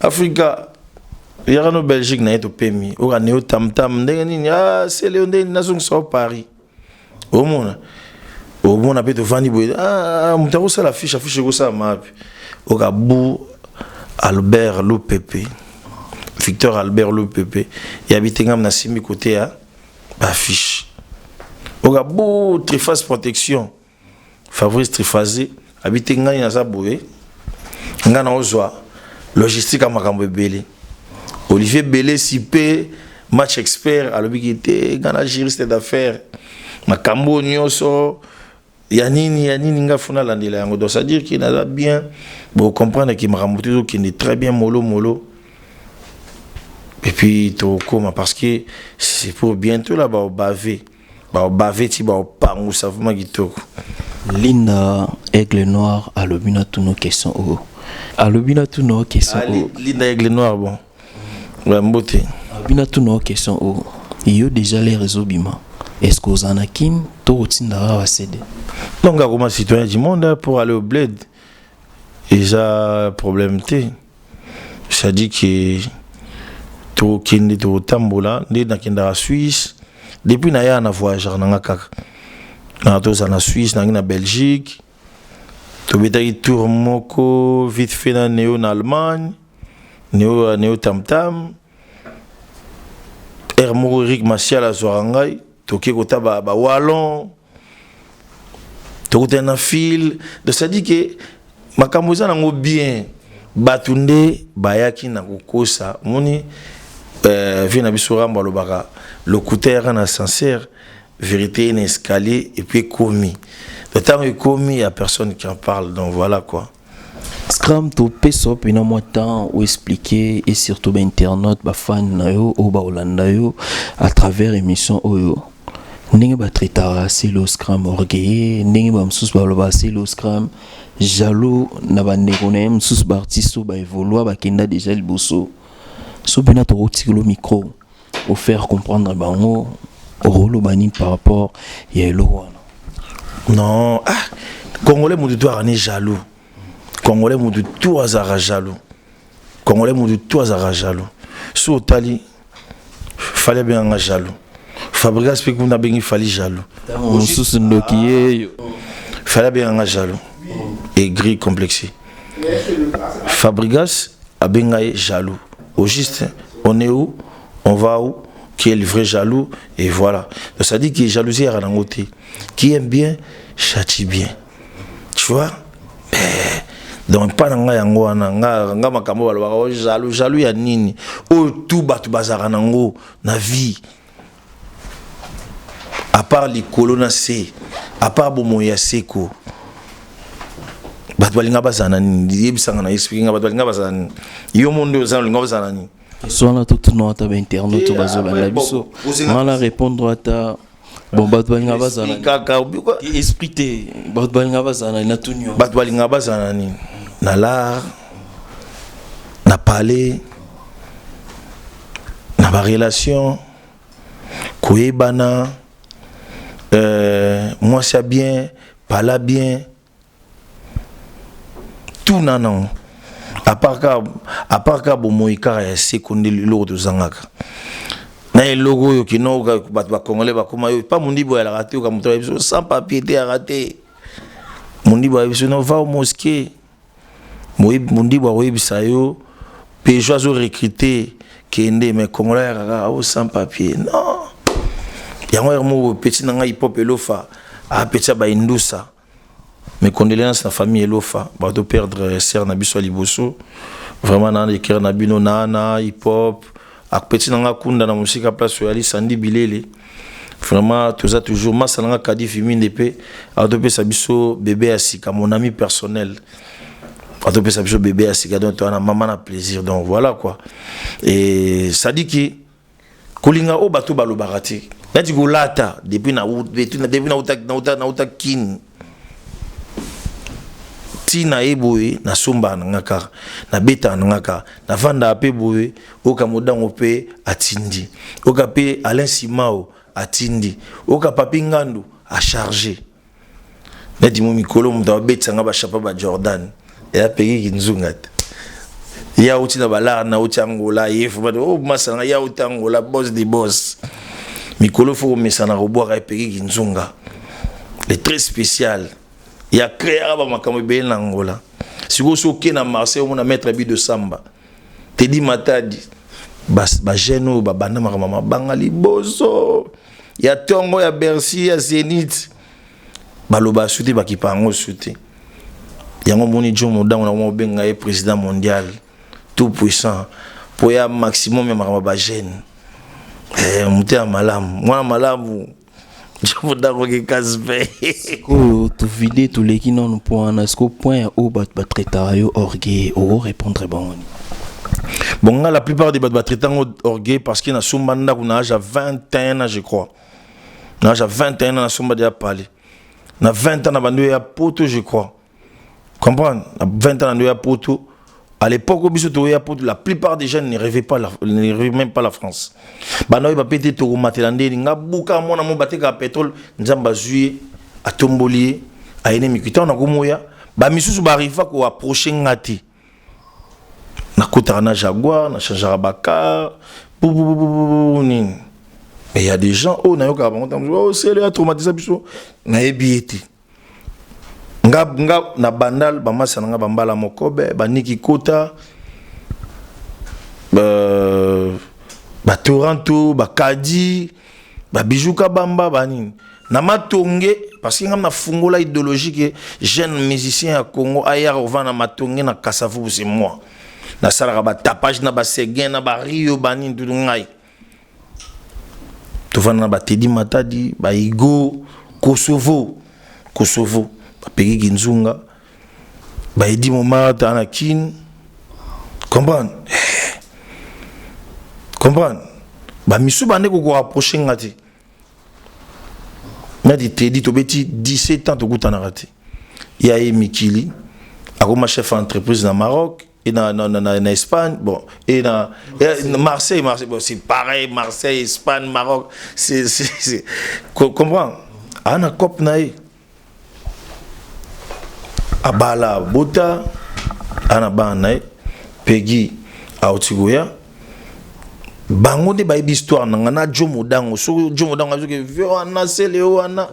Afrika yaka no Belgique na ye, topemi oka neo tamtam ndenge nini. Ah, sele yo ndenge nini, nazongisa o Paris. Omona, omona mpe tovandi boye. Ah, moto akosala affiche, affiche ekosala mapi oka bu Albert Lupepe, Victor Albert Lupepe yabi te. Ngam nasimbi kote ya baaffiche oka bu Triphase Protection, Fabrice Triphase abi te. Ngai naza boye, ngai naozwa logistique ya makambo ebele. Olivier Belesi mpe match expert alobiki te, ngai na juriste d'affaires, makambo nyonso ya nini ya nini, nga funa alandela yango. Donc c'est à dire que naza bien, bocomprendre ke makambo te ezokende très bien, molo molo. Et puis tokóma, parce que c'est pour bientôt là. Baobave, baobave ti baopangusa vraiment kitoko. Linda Aigle Noir alobi na tuna question oyo, alobi na tuna question oyo. Linda Aigle Noir, bon, ouais, mbote. Alobi na tuna question oyo: yo déjà l'heure ezobima, est ce que oza na Kine to otindaka ba CD? Donc akoma citoyen du monde pour aller au bled, eza problème te. C'est-à-dire que tokende, tokotambola nde nakendaka Suisse. Depuis naya na voyageur nanga kaka na tozala na Suisse, nangi na Belgique, tobetaki tour moko vite fait na Neo na Allemagne, Neo, Neo Tamtam. Aire moko Eric Masial azwaka ngai, toke kota bawallon, tokutana na file. Donc c'est à dire que makambo eza nango bien. Bato nde bayaki na kokosa. Omoni, vie na biso Rambo alobaka: lokuta yaka na ascenseur, vérité na escalier, et puis ekomi. Donc ntango ekomi, ya personne qui en parle. Donc voilà quoi. Scram, topesa mpena mwa temps oexpliquer, et surtout bainternaute, bafan na yo oyo baolanda yo à travers émission oyo, ndenge batraitaka Celeo Scram orgueilleux, ndenge bamosusu balobaka Celeo Scram jaloux na bandeko na ye mosusu, baartiste oyo baévolua, bakenda déjà liboso. So mpena tokotikela micro, ofaire comprendre bango, okoloba nini par rapport ya eloko wana? Non, ah, Congolais motu to azalaka ni jaloux. Congolais motu to azalaka jaloux. Congolais motu to azalaka jaloux. So otali, Fally abenganga jaloux, Fabregas mpe kuna abengi Fally jaloux. Ntango mosusu ndoki ye yo. Fally abenganga jaloux, aigri, complexé. Fabregas abenga ye jaloux. Au juste, on est où, on va où, qui est le vrai jaloux? Et voilà. Donc ça dit que jalousie yaka nango te. Qui aime bien châtie bien, tu vois. Eh, donc mpa na ngai yango wana. Nga makambo balobaka o jaloux, jaloux ya nini? Oyo tu bato bazalaka nango na vie, à part likolo na se, à part bomoi ya seko, bato balinga bazala na nini? Yebisanga na explique nga, bato balinga bazala na nini? Yo mo nde oza, olinga bazala na nini? So wana totuna ata bainternaute bazolanda biso, wana répondre ata. Bon, bato balinga bazala kaka esprit te. Bato balinga bazala na tuni yo. Bato balinga bazala na nini? Na l'art, na palais, na barelation, koyebana, mwasi ya bien, pala bien, tuna nango. À part ka bomoi kaka ya seko nde eloko tozangaka na eloko oyo. Kino bato bacongolais bakóma yo pa mondibo oyalaka te. Oka moto ayebi biso sans papier te, yaka te. Mondibo ayebi biso no va au mosquée. Mondibo akoyebisa yo Peugeot azorecrute, kende. Mais Congolais ayaka kaka o sans papier, non. Yango yaka moko petit na ngai hip-hop Elofa, apeti ya baindusa. Mes condoléances na famille Elofa, bato perdre sœur na biso ya liboso. Vraiment na lekere na bino na hip-hop apeti na nga kunda na mosika, place oyo ali Sandi Bilele. Vraiment toza toujours masa na nga Kadi Fiminde mpe atopesa biso bébé ya sika, mon ami personnel atopesa biso bébé ya sika. Donc toza na mama na plaisir. Donc voilà quoi. Et ça dit que kolinga oyo bato balobaka te, nati kolata depuis nauta Kini ntina ye boye, nasombaka na nga kaka, nabetaka na nga kaka, navandaka mpe boye. Oyoka modango mpe atindi, oyoka mpe Alain Simao atindi, oyoka Papi Ngandu acharge neti mo mikolo moto abetisanga bachapa ba Jordan, eya pekiki nzunga te. Ye auti na balare na auti Angola. Ye o masanga, ye auti Angola, boss de boss. Mikolo fo komesana kobwaka epekiki nzunga, le très spécial ya créaka bamakambo ebele na Angola. Sikoyo so oke na Marseille, omona maître Bido Samba, Tedi Matadi, bajeune oyo babanda makambo mabanga liboso ya ntongo ya Bercy, ya Zénith, baloba su te, bakipa yango su te. Yango moni Jo Modango na obenga ye président mondial tout puissant mpo ya maximum ya makambo bajeune. Moto ya malamu, mwana malamu, Jo Modango kekasi mpe. Sikoyo tovide, toleki nanu mpo wana. Sikoyo point ya oyo bato batraitaka yo orgueil, okorépondre bango nini? Bon, nga, la plupart des bato batraite yango orgueil parce que nasomba ndako na âge ya 21 ans, je crois. Na âge ya 21 ans nasomba deya palais. Na 20 ans na bandi ya poto, je crois comprendre. Na 20 ans na ndo ya poto. À l'époque biso toya poto, la plupart des jeunes ne rêvaient pas la, ne rêvaient même pas la France. Banda oyo bape te, tokomatela ndeni nga buka mwana mo batekaka pétrole. Nzambe azwi ye, atomboli ye, ayene mikili. Ntango nakomoya, bamisusu baarriva koapproche nga te. Nakotaka na Jaguar, nachangeaka bacar nini. Mais il y a des gens oyo nayokaka bango ntango, oh, Celeo atraumatisa biso. Nayebi ye te. Nga na Bandal, bamasa na nga bambala mokobe, baniki kota, batoronto, bakadi, babiju, kabamba, banini na matonge. Parce que nga nafungola idéologie ke jeune musicien ya Congo ayaka kovanda na Matonge na Kasavubu, c'est moi. Nasalaka batapage na baseguin na bario banini tutu. Ngai tovanda na batedi Matadi, baigo Kosovo, Kosovo bapekiki nzunga, baedi Momata na Kine. Comprendre, comprendre, bamisu bande kokoapproche nga te. Nati tedi tobeti 17 ans, tokutanaka te. Ya ye mikili, akoma chef entreprise na Maroc et na Espagne, bon, et na Marseille. Marseille, bon, c'est pareil, Marseille, Espagne, Maroc, c'est comprendre. Ana cop na ye, abala, bota, ana bana na ye. Pegi auti koya, bango nde bayebi histoire na nga na Jo Modango. Soki Jo Modango azoki vie wana, sele wana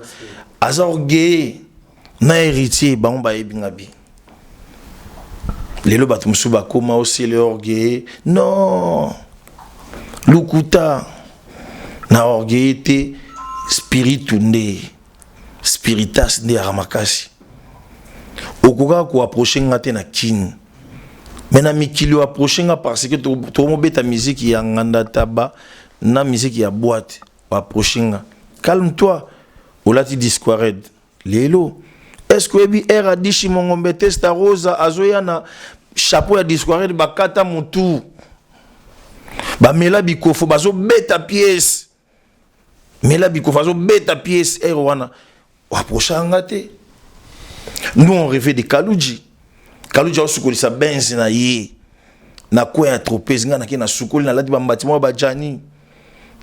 aza orgueil na héritier, bango bayebi nga bien. Lelo bato mosusu bakóma osele orgueil. Non, lukuta na orgueil te. Spiritu nde spiritas nde yaka makasi. Okokaka koapproche nga te na Kini, me na mikili oapproche nga parce que tokomobeta miziki ya nganda taba na miziki ya boîte. Oapproche nga, calme toi, olati Dsquared. Lelo est ce que oyebi aire adishi Mongombe Testa Rosa azoya na chapeau ya Dsquared, bakata motu, bamela bikofo, bazobeta pièce, mela bikofo, azobeta pièce aire wana, oapproche nga te. Nous, on rêvait de Kaluji. Kaluji aosukolisa benz na ye na coin ya Tropez. Ngai nake na sukoli, nalati bambati moko bajani,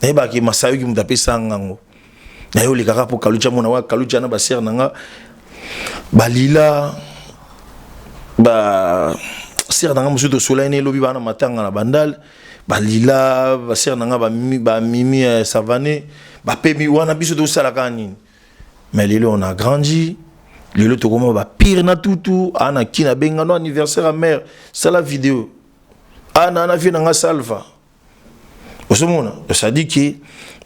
nayebaki masayoki moto apesa ngango. Naye olekaka mpo Kaluji amona wa Kaluji ana basere na nga, balila ba sere na nga mosusu tosolai na elobi bana matanga na Bandale, balila basere na nga, bamimi ya Savane, bapemi wana. Biso tosalaka nini? Mais lelo on a grandi, lelo tokoma bapire na tutu. Ana kini abengano anniversaire ya mare, sala video ana ana vie na nga salva. Ozomona, c'est-à-dire que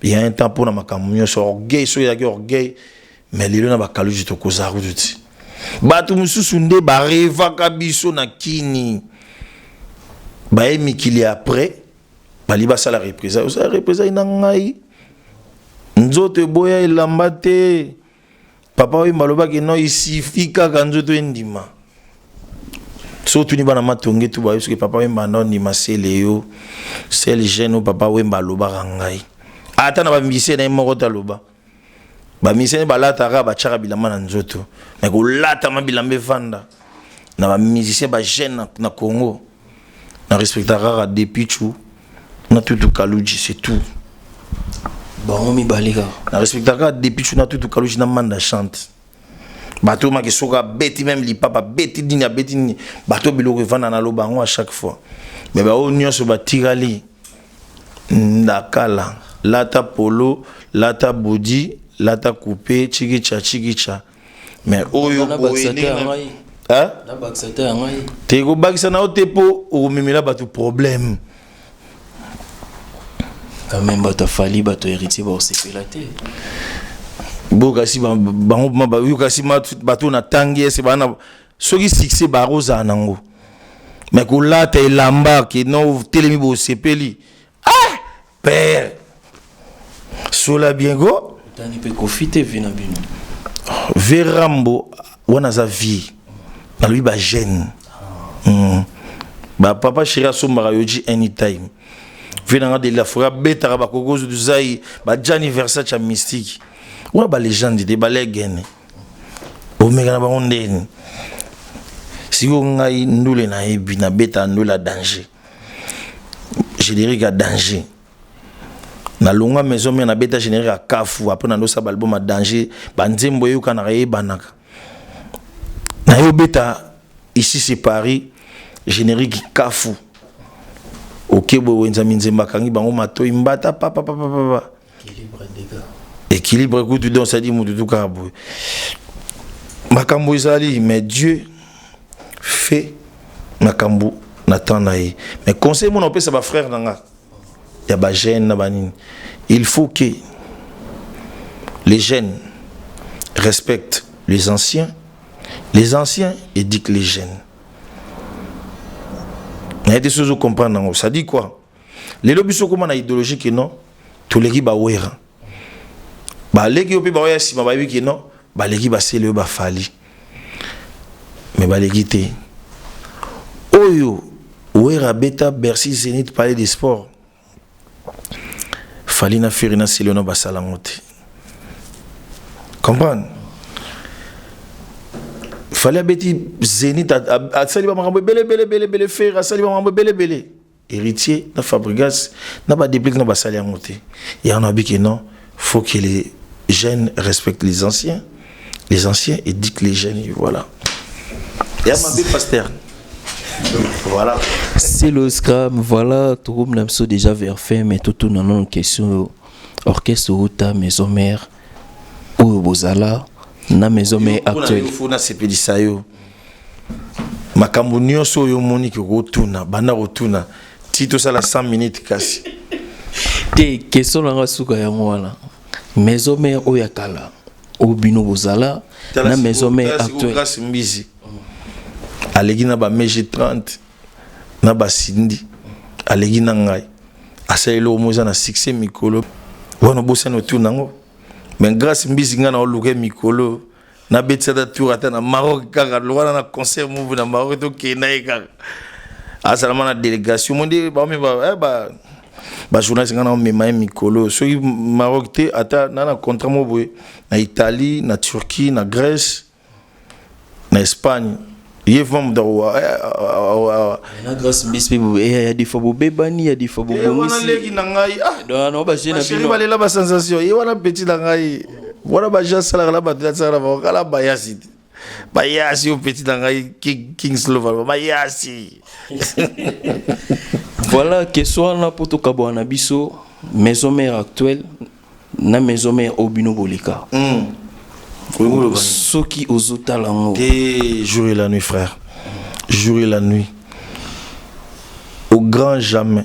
il y a un temps mpona makambo nyonso. Orgueil, soki ezalaki orgueil, mais lelo na bakaluji tokozala kutu ti. Bato mosusu nde barevaka biso na Kini, baye mikili après, bali basala représaille. Osala représaille na ngai, nzoto eboya elamba te. Papa oyo balobaki no, isifi kaka nzoto endima. So otuni bana Matonge tu, bayebi soki Papa Wemba anda ondima sele yo sele jeune oyo. Papa Wemba alobaka ngai ata na bamisie na ye moko te. Aloba bamisie ne balataka, batiaka bilamba na nzoto, me kolatama bilamba evanda na bamusicien bajeune na Congo. Na respectaka kaka Depichu na Tutu Kaluji, c'est tout. Bango mibale kaka. Na respectaka kaka Depichu na Tutu Kaluji na Manda Chante. Bato maki soki abeti même lipapa, abeti nini, abeti nini, bato biloko evanda. Naloba yango à chaque fois, me baoyo nyonso batikali ndakala, lata polo, lata bodi, lata coupe, chikicha chikicha. Mais oyo boye ndenge Nabakisa te ya ngai. Te, kobakisa na yo te, mpo okomemela bato problème. Quand même, bato afali, bato héritier baosepela te. Bokasi bango yokasi bato na tangi ese bana soki succès bakozala nango, mais kolata elamba ke no telemi bosepeli, ah père, sola bien go. Otani mpe Kofi te, vi na bino. Verambo wana aza vie, nalobi bajeune bapapa chéri asombaka yoji anytime. Vie nanga de la forêt abetaka bakokozo tuzai bajani Versace ya mystique wana, balégende te, balegene omeka na bango ndeni. Sikoyo ngai ndule nayebi nabeta ndule ya danger, générique ya danger. Nalongwa Maison Mère, nabeta générique ya Kafu. Après nandosala baalbum ya danger, banzembo eyokanaka, eyebanaka. Nayobeta Ici c'est Paris, générique Kafu. Oke boye, wenzami nzembo akangi bango matoi mbata papapapapa. Équilibre kutu. Donc c'est-à-dire mutu tu kaka boye, makambo ezali, mais Dieu fait makambo na temps na ye. Mais conseil mona opesa bafrère na nga ya bajeune na banini, il faut que les jeunes Respectent les anciens, les anciens éduquent les jeunes. Nayebi te soki ozo comprendre yango. Ça dit quoi? Lelo biso koma na idéologie que non, toleki bawera, baleki yo mpe baoya nsima bayebi ke non, baleki basele oyo bafali, mais baleki te. Oyo Wera abeta Bercy, Zénith, Palais des Sports, Fali na Ferre na sele wana basala yango te. Comprendre? Fali abeti Zénith, asali bamakambo ebele ebele ebele ebele. Ferre asali bamakambo ebele ebele. Héritier na Fabregas na badeplique na basali yango te. Yango na biki non, faut que les jeunes respectent les anciens, les anciens éduquent les jeunes. Voilà, ya mabe pasteur, voilà. C'est le scram. Voilà, tokomi na biso déjà vers fin, mais totuna nano question: orchestre outa maison mère oyo bozala na maison mère actuelle? Fo nasepelisa yo. Makambo nyonso oyo omoni ke kotuna, banda kotuna ti tosala 100 minutes kasi. Te, question nanga suka yango wana: maison mère oyo ya kala oyo bino bozala na maison mère actuelle? Grâce Mbizi aleki na bamege 30 na basindi, aleki na ngai, asali eloko mo eza na succès mikolo wana. Obosani otuna yango, mais Grâce Mbizi, ngai na oluka mikolo nabetisa ata tour ata na Maroc kaka wana na concert movu na Maroc, tokenda ye kaka azalama na délégation mo nde baomi bajournaliste. Ngai na omema ye mikolo, soki Maroc te, ata na contrat mo boye na Italie, na Turquie, na Grèce, na Espagne. Ye vraiment moto. Na Grâce Mbisi mpe ya des fois bobebani, ya des fois bobongisi. Leki na ngai. No baje na bino balela basensation. Ye wana petit na ngai wana, baje asalaka na bato, asalaka na bango kala bayasi te, bayasi yo petit na ngai Kings Love bayasi. Voilà, question wana mpo tokabwana na biso: maison mère actuelle na maison mère oyo bino boleka, soki ozotala yango? Te, jour et la nuit, frère, jour et la nuit, au grand jamais.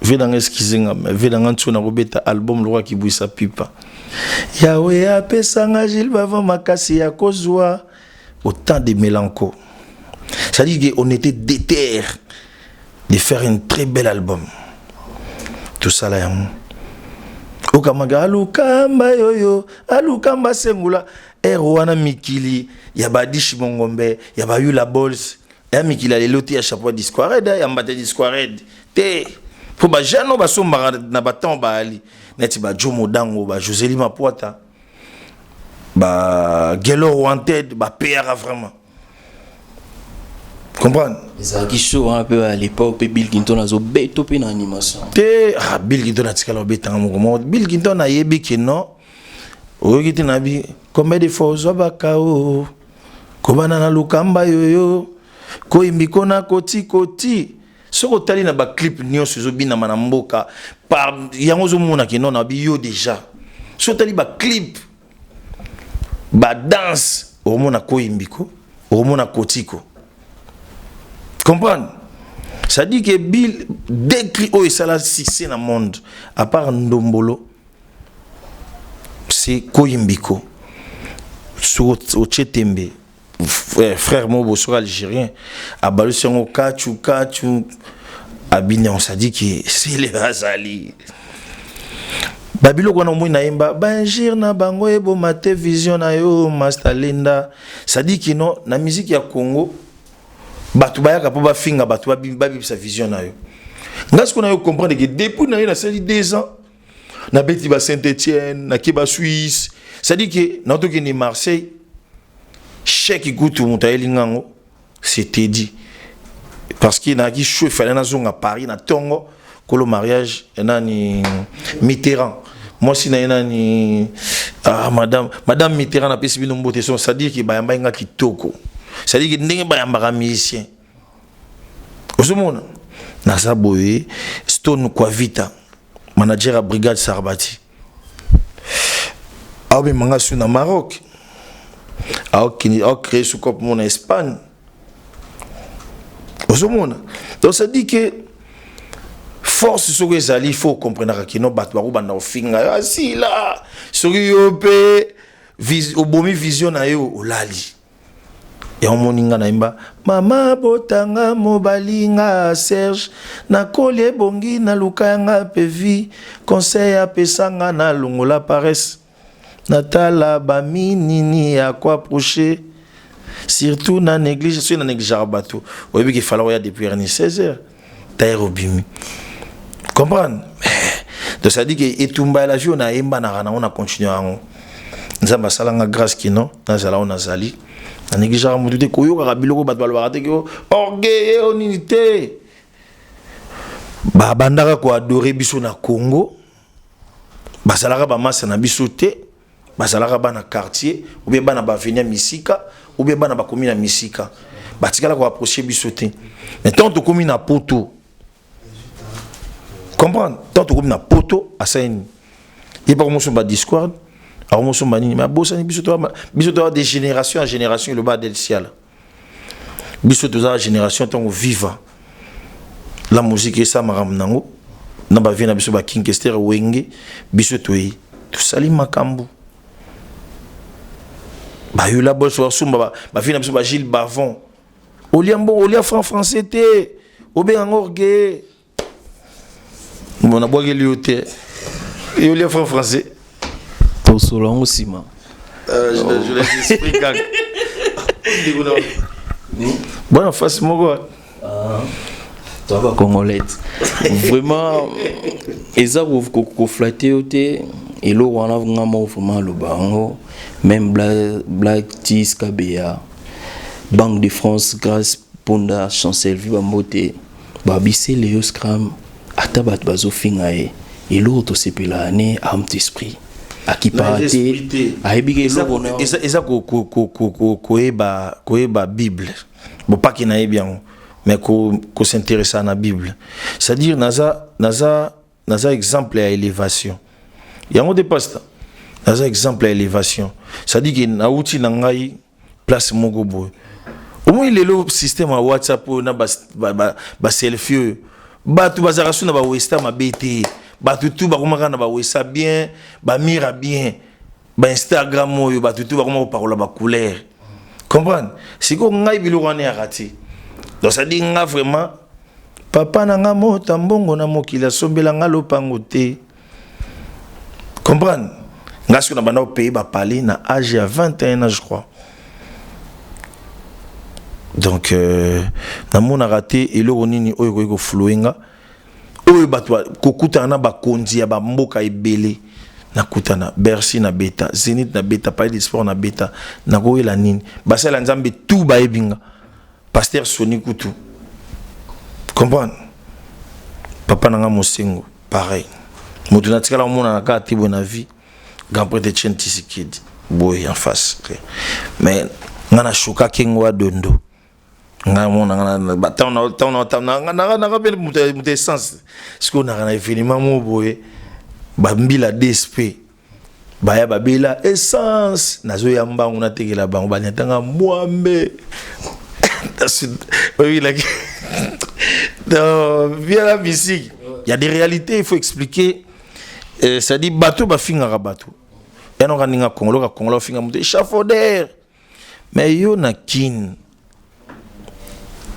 Ve nanga, excuse nga, mais ve nanga ntina kobeta album lokwa kibwisa pipa. Yawe apesanga Gilles Bava makasi ya kozwa autant de mélanco, c'est-à-dire qu'on était déter de faire un très bel album. Tout ça là, yango okamaka alukamba yoyo alukamba sengula ere wana, mikili ya badishi mongombe ya bayula bols ya mikili ya lelo te, ya chapeau ya disquared, ya mbata disquared te, mpo bajeune oyo basombaka na batemps baali neti bajo Modango, bajoseli Mapwata, bagelo wanted, bapeyaka vraiment, comprendre? Ezalaki show wana mpe à l'époque mpe Bill Clinton azobeto mpe na animation. Te, ah, Bill Clinton atikala obetanga moko moko. Bill Clinton ayebi ke non, oyoki te nabi combien de fois ozwa bakao kobana na lukamba yoyo koyimbi kona koti koti. Soki otali na baclip nyonso ezobinama na mboka par yango, ozomona ke non, nabi yo déjà. Soki otali baclip, badanse, okomona koyimbiko, okomona kotiko. Comprendre? Ça dit que Bill décrit oyo esala succès na monde à part ndombolo, c'est koyimbiko. Soki otie tembe, frère mo bosoki algérien abalusi yango kachu kachu abini yango. Ça dit que sele azali babiloko wana omoi nayemba baingire na bango eboma te vision na yo master Lenda. Ça dit que non, na musique ya Congo, bato bayaka mpo bafinga bato, babibisa vision na yo. Nga sikoyo na yo comprendre que depuis na ye nasali 2 ans, nabeti ba Saint Étienne, nake ba Suisse. C'est à dire que naotokende Marseille, chèque kutu moto ayeli ngango, c'était dit parce que nayaki chaud, efale nazonga Paris na ntongo kolo mariage nani Mitterrand, mwasi na ye nani, ah, madame Mitterrand, napesi bino mbote. So c'est à dire que bayambaki nga kitoko, c'est à dire que ndenge bayambaka musicien, ozomona naza boye. Stone Quavita, manager ya Brigade Sarbati, aobemanga su na Maroc, aocréer su cope mo na Espagne, ozomona. Donc ça dit que force soki ezali, il faut comprendre kino bato bakobanda kofinga yo asila soki yo mpe. Obomi vision na yo, olali. Yango moni nga nayemba mama botanga mobali nga Serge, nakoli ebongi naluka yanga mpe vie. Conseil apesanga, nalongola paresse, natala baminini ya koapprocher, surtout na néglige. Soki na négligeaka bato, oyebi ke fala oya depuis heure ni 16 heures taire obimi, comprendre? Donc ça dit que etumba ya la vie oyo nayembanaka nango, na continue yango. Nzambe asalanga grâce kino nazala oyo nazali. Na négligeaka motu te, koyokaka biloko bato balobaka te ke orgueil oyo nini te. Babandaka koadorer biso na Congo, bazalaka bamasa na biso te, bazalaka bana quartier ou bien bana baveni ya misika ou bien bana bakomi na misika, batikala koapprocher biso te. Mais tant tokomi na Poto, comprendre, tant tokomi na Poto, asali nini? Ye mpa komosomba Discord, akomosomba nini, mais abosani biso. Biso toa de génération en génération. Eloba Adel Siala, biso toza génération ntango Viva la Musique esalamaka nango na bavie na biso, baKing Kester, Wenge. Biso toye tosali makambo, bayola boso basomba bavie na biso, baGilles Bavon. Olia mbongo, olia franc français te, obenga orgueil. Bon, nabwakeli yo te, olia franc français. Tosolo yango nsima. Je laisse esprit kaka bwana fasi moko. Toza bacongolais, vraiment eza koflatter yo te. Eloko wana nga moko vraiment aloba yango, même Black Tis Kabeya, Banque de France, Grâce Ponda, Chancelvi, bambote babise Leo Scram. Ata bato bazofinga ye, eloko tosepelaka ne amt esprit akipaka te, ayebi ke eloko. Eza koyeba Bible bopaki, nayebi yango, mais kos'intéresser na Bible, c'est-à-dire naza exemple ya élévation. Yango te, pasteur, naza exemple ya élévation, c'est-à-dire ke nauti na ngai place moko boye. Omoi lelo système ya WhatsApp oyo na baselfie oyo, bato bazalaka so na bawesta mabe te. Bato tu bakomaka na bawesta bien, bamira bien, baInstagram oyo, bato tu bakoma kopakola bacouleur, comprendre? Sikoyo ngai biloko wana yaka te. Donc c'est-à-dire nga vraiment, papa na nga mota mbongo na mokili asombela nga lopango te, comprendre? Nga soki na banda kopaye bapale na âge ya 21 ans, je crois. Donc namonaka te eloko nini oyo ekoki koflouer nga. Oyo bato kokutana na bakonzi ya bamboka ebele, nakutana Bercy, na beta Zénith, na beta Palais de Sport, na beta, nakoyela nini? Basala Nzambe tu bayebi nga, pasteur Soni kutu, comprendre? Papa na nga Mosengo, pareil. Moto natikala komonana kaka te boye na vie, grand prêtre Etienne Tshisekedi boye en face, mais nga nashokaki ngo adondo. Nga mona nga mpe moto essence. Sikoyo naka na événement mo boye, bambila DSP baya babela essence, nazoya mbangu, natekela bango, banyatanga mwambe oyilaki. Donc via la musique, il y a des réalités, il faut expliquer. C'est-à-dire bato bafingaka bato yanoka ndinga Congolo ka Congolo ofinga moto échafaudeur, mais yo na Kine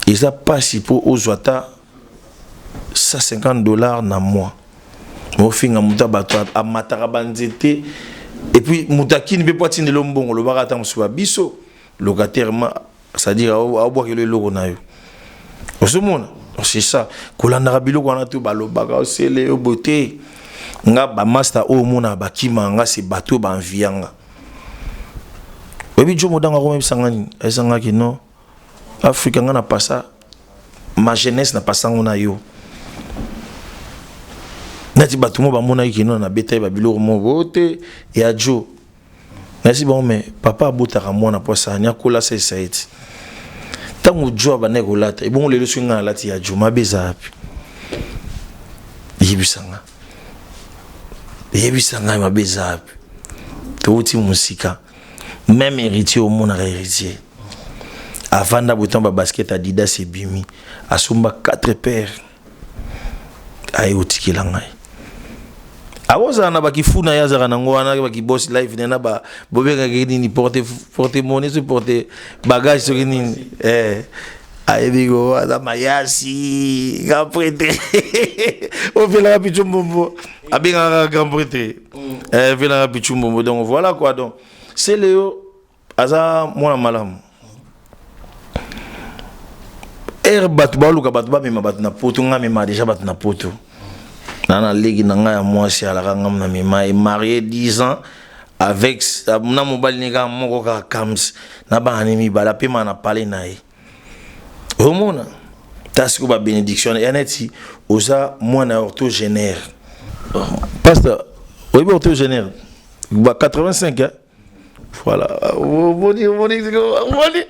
eza mpasi mpo ozwa ata 150 $ na mois. Ofinga moto ya bato amataka banzete, et puis moto akini mpe po atindela mbongo, olobaka ata mosusu babiso locataire ma, c'est-à-dire aobwakela eloko na yo, ozomona. C'est ça, kolandaka biloko wana to balobaka osele yo boye te. Nga bamaster oyo omona bakima nga, se bato oyo baenvia nga. Oyebi jo modango akomebisanga nini? Ayesangaki non, Afrika, nga na pasa ma jeunesse, na pasango na yo. Nati bato mo bamonaki kino nabeta ye babiloko moko te ya jo, nasi bango. Me papa abotaka mwana po asani akola, asalisa ye ti ntango jo abandaki kolata ebongo. Lelo soki ngai nalati ya jo, mabe eza wapi? Yebisanga, yebisa ngai, mabe eza wapi? Touti mosika. Même Héritier, omonaka Héritier avanda boye, ntango babasket Adidas ebimi, asomba 4 paires, aye otikela ngai. Akozala na bakifu na ye, azalaka nango wana bakiboss live na na bobengaki nini, porte porte monnaie, soki porte bagage, soki nini. Ayebi ko aza mayasi grand prêtre ofelaka Pichu Mbombo, abengaka grand prêtre, ofelaka Pichu Mbombo. Donc voilà quoi. Donc Celeo aza mwana malamu. Ere bato baluka bato bamema bato na Poto, nga mema déjà bato na Poto. Na leki na ngai ya mwasi alaka nga na mema e marié 10 ans avec na mobali ne kaka moko kaka Kams na bana ne mibale, apema na pale na ye. Omona ta sikoyo babénédiction ya neti oza mwana ya octogénaire. Pasteur, oyebi octogénaire ba 85, hein? Voilà, omoni, omoni, omoni.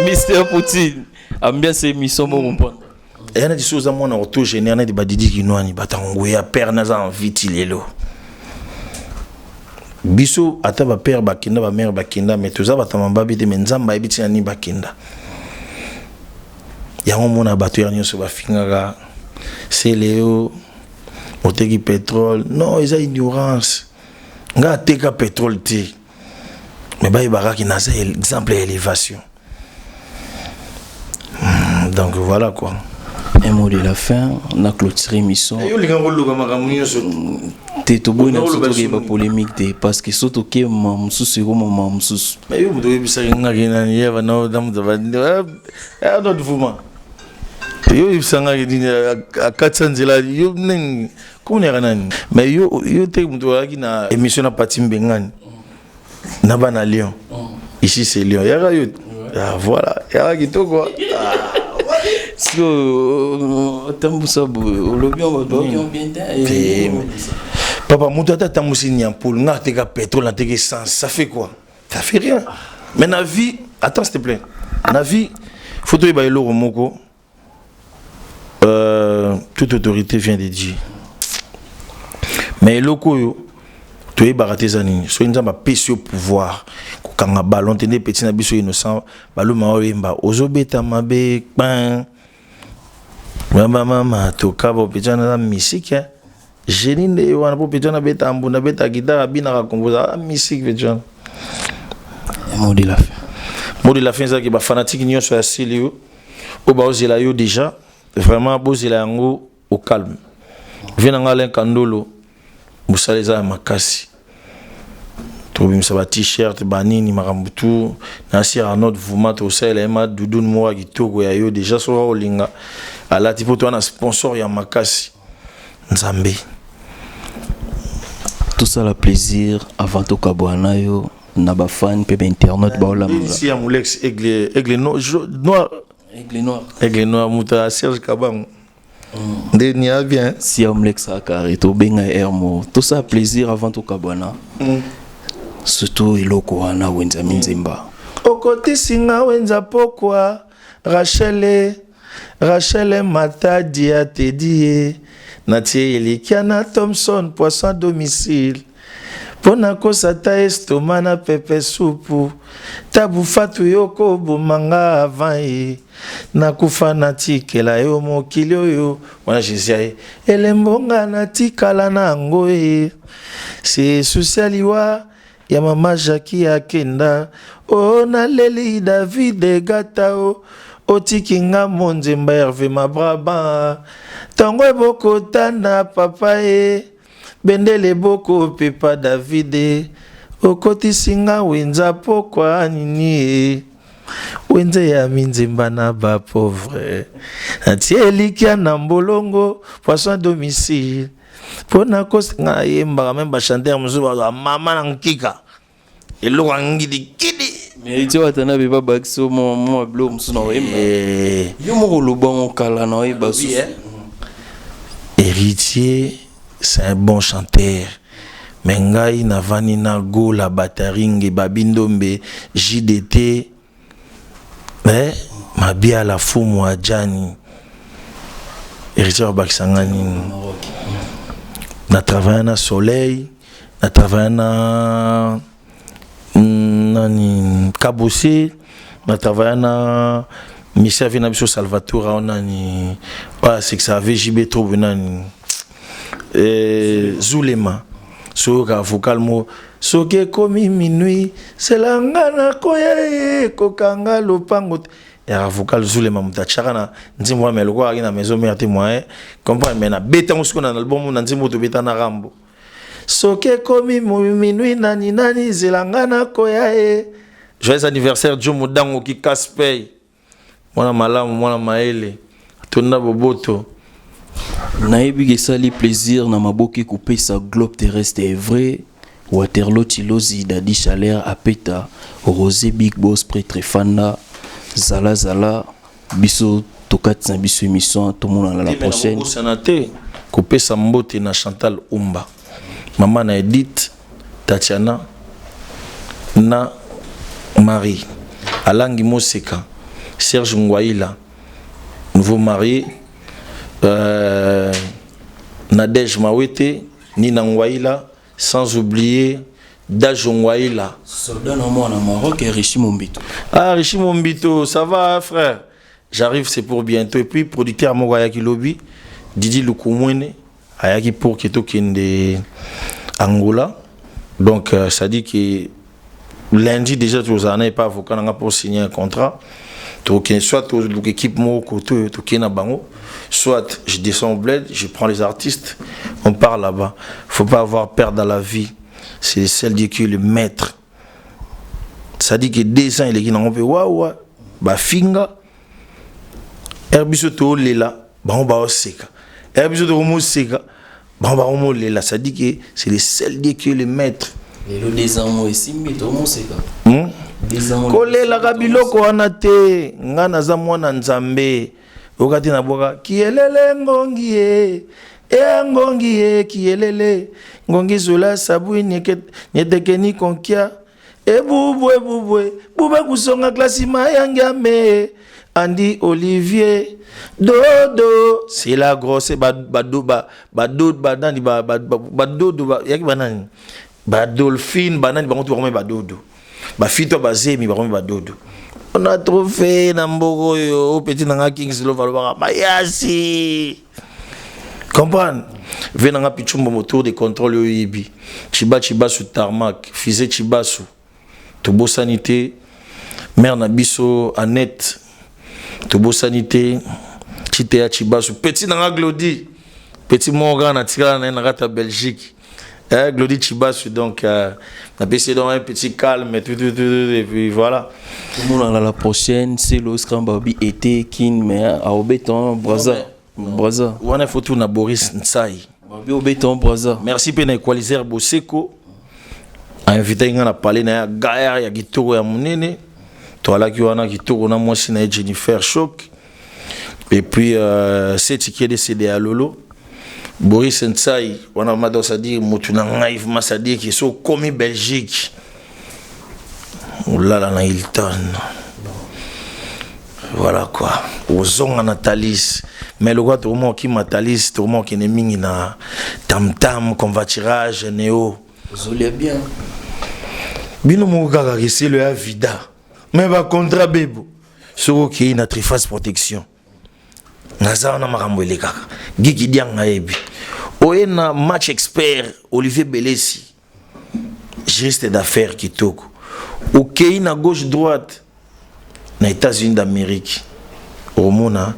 Mr Poutine, ambiance émission mo comprendre. Eya neti so oza mwana octogénaire, neti badidi kinwani, bato ya père naza en vie ti lelo. Biso ata bapère bakenda, bamère bakenda, mais toza bato ya mababi te. Mais Nzambe ayebi ntina nini bakenda yango. Mona bato ya nyonso bafingaka Celeo oteki pétrole. Non, eza ignorance. Nga ateka pétrole te, mais bayebakaki naza exemple ya élévation. Donc voilà quoi. Un mot de la fin na clôture émission. Yo olinga koluka makambo nyonso. Te, toboyi na biso tokeyeba polémique te, parce que so tokema mosusu, ekomama mosusu. Mais yo moto oyebisaki ngaki nani yeba na moto vuma, yo oyebisangaki nini akatisa nzela yo nini komonaka nani. Mais yo te moto oyaki na émission na Pati Mbengani na bana Lyon. Ici c'est Lyon, yaka yo. Ah, voilà, yaka kitoko. Siko otambusa boye, olobi bato bien te. Papa, moto ata atambusi nyampulu, nga ateka pétrole, ateka essence, ça fait quoi? Ça fait rien. Mais na vie, attends s'il te plaît, na vie faut toyeba eloko moko: toute autorité vient de Dieu. Mais eloko oyo toyebaka te eza nini? Soki Nzambe apesi yo pouvoir, kokanga ballon te. Nde peti na biso Innocent Baluma oyemba ozobeta mabe kpan mama tokaba peti wana aza misike génie nde ye wana, mpo peti wana abeta mbunda, abeta guitare, abinaka, kompoza, aza misike peti wana. Mot de la fin. Mot de la fin ezalaki bafanatike nyonso ya sili yo oyo baozela yo déjà, vraiment bozela yango au calme. Vie na nga Alain Kandolo, mosala eza ya makasi. Tobimisa ba t-shirt, banini, makambo tu nasi Arnaud Vuma, tosalela ye ma dudune moko ya kitoko ya yo déjà. Soki olinga alati, mpo toza na sponsor ya makasi, Nzambe. Tosala plaisir avant tokabwana na yo na bafan mpe bainternet baolamula. Si ya Molex Aigle, Aigle no, noir. Aigle Noir. Aigle Noir, moto ya Serge Kabango nde nia bien. Si ya Molex akare, tobenga air mo tosala plaisir avant tokabwana, surtout eloko wana Wenza Minzemba. Okotisinga wenza pokwa, Rachele, Rachele Matadi atedi ye natie elikia na Thomson poisson domicile mpo nakosa ta estoma na pepe supu tabu fatu yo kobomanga avant ye nakufa natikela yo mokili oyo wana. Jésus aye elembo nga natikala na yango ye se susi ya liwa ya mama Jaki akenda o naleli David Gata o otiki nga monzemba Herve Mabraba ntango ebokotana papa ye bendele bokopepa Davide okotisi nga wenza pokwa nini ye wenze ya minzemba na bapauvre natie elikya na mbolongo poisson domicile mpo nakosinga nayembaka. Même bachanteur mosusu bazwa mama na nkika eloko ya ngidikidi. Mais ti watana be babakisi mwa biloko mosusu na oyemba. Yo moko olobango kala na oyeba susu. Héritier, c'est un bon chanteur, mais ngai navandi na Gola Bataringe, Babi Ndombe, JDT, eh, Mabiala, Fumu Ajani. Héritier babakisa nga nini? Na travaille na Soleil, na travaille na nani, Kabose, na travaille na misi avi na biso Salvatore ao nani oyo asekisa VJB trop nani. Zulema soki oyoka vocal moko soki ekomi minuit selanga nakoya ye kokanga lopango te yaka vocal Zulema moto atiaka na nzembo wana, mais lokola akaki na Maison Mère te, moyen comprendre, mais nabeta yango sikoyo na album na nzembo tobeta na Rambo. Soki ekomi minuit, nani nani zelanga nakoya ye. Joyeux anniversaire Jo Modango ki Caspey, mwana malamu, mwana mayele, atonda boboto. Nayebi esali plaisir na maboki kopesa globe terrestre est vrai. Waterloo Tilozi, Dadi Chaleur Apeta Rosé, Big Boss Prêtre Fanda Zala Zala. Biso tokati na biso émission, tomonana la prochaine. Kobosana te kopesa mbote na Chantal Umba, mama na Edith, Tatiana na Marie Alangi Moseka, Serge Ngwaila, nouveau marié, Nadège Mawete, Nina Ngwaila, sans oublier Dajo Ngwaila. Soldat na mwana Maroc, Richi Mombito. Ah, Richi Mombito, ça va frère? J'arrive, c'est pour bientôt. Et puis producteur moko ayaki lobi, Didi Lukumwene, ayaki pour que tokende Angola. Donc ça dit que lundi déjà tozala na epa avocat nanga pour signer un contrat. Tokende soit toluka équipe moko koto oyo tokende na bango, soit je descends au bled, je prends les artistes, on part là-bas. Faut pas avoir peur dans la vie, c'est celle Dieu qui est le maître. Ça dit que 2 ans eleki nango mpe wawa bafinga ere biso tolela, bango baoseka, ere biso tokomoseka, bango bakomolela. Ça dit que c'est le seul Dieu qui est le maître. Lelo 2 ans mo esimbi, tomoseka. Kolelaka biloko wana te. Nga naza mwana Nzambe. Oyoka te nabwaka kielele ngongi ye eya ngongi ye kielele ngongi zula sabui nyetekeni konkia ebubwe bubwe bube kusonga klasi mayangiame Andy Olivier Dodo, c'est la grosse badodo banani, badodo yaki banani, badolphine banani, bango tu bakomi badodo, bafito bazemi bakomi badodo. On a trop fait na mboka oyo. Petit nanga Kings Love alobaka mayasi comprendre ve nanga pichumba motour de contrôle oyo oyebi Chiba Chibasu tarmac fise Chibasu. Tobosani te mare na biso Annette, tobosani te Chiteya Chibasu, petit nanga Glodi, petit moko kaka natikala na ye na kati ya Belgique, eh, Glody Chibasu. Donc napesi donc un petit calme, tout, tout, tout, et puis voilà. Tomonana la prochaine. C'est l'Oscar Babi été kin, mais aobeta Braza Braza. Wana faut tuna Boris Ntsai. Babi obeta Braza. Merci mpe na Equaliser Boseko, ainvité nga na palais na ya gaillard ya kitoko ya monene. Toalaki wana kitoko na mwasi na ye Jennifer Shock et puis Seti Kiede Sede ya Lolo Boris Ntsai wana mado, c'est-à-dire motu na ngai vraiment, c'est-à-dire ke so okomi Belgique, olala na Hilton, voilà quoi, ozonga na Thalys. Mais lokola tokoma okima Thalys, tokoma okende mingi na Tamtam convoiturage neo. Ozolia bien. Bino moko kaka keselo ya vida, mais bacontrat bebo soki okei na Triface Protection, naza wana, makambo elekaka. Giki Dianga ayebi oye na match expert Olivier Belesi, geste d'affaires kitoko. Okei na gauche droite na États-Unis d'Amérique, omona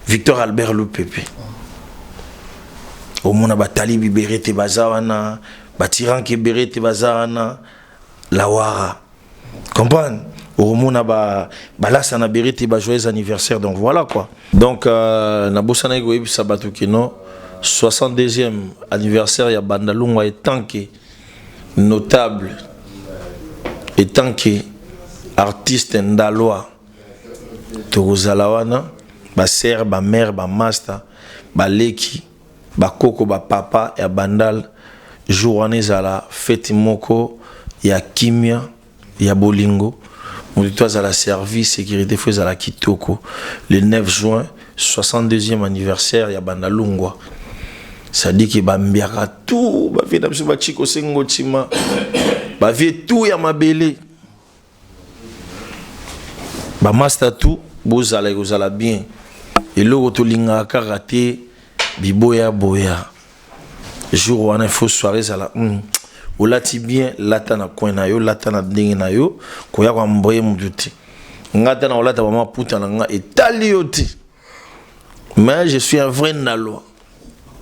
Victor Albert Lupepe, omona batali bibere te baza wana, batiranke ebere te baza wana, lawara comprendre, okomona balasa na bere te ba joyeux anniversaire. Donc voilà quoi. Donc nabosanaki koyebisa bato kino 62e anniversaire ya Bandalungwa etant que notable, etant que artiste ndalwa, tokozala wana, basere, bamare, bamaster, baleki, bakoko, bapapa ya Bandal. Jour wana ezala fête moko ya kimia, ya bolingo, moto to azala service sécurité fo ezala kitoko. Le 9 juin, 62e anniversaire ya Bandalungwa, c'est-à-dire ke bambiaka tout bavie na biso, bachiko sengo ntima bavie tout ya mabele, bamaster tout bozala, ekozala bien. Eloko tolingaka kaka te. Biboya boya. Jour wana il faut soirée ezala olati bien, lata na coin na yo, lata na ndenge na yo, koya koamboye mutu te. Nga ta na olata bamaputa na nga etali yo te. Mais je suis un vrai Ndalois.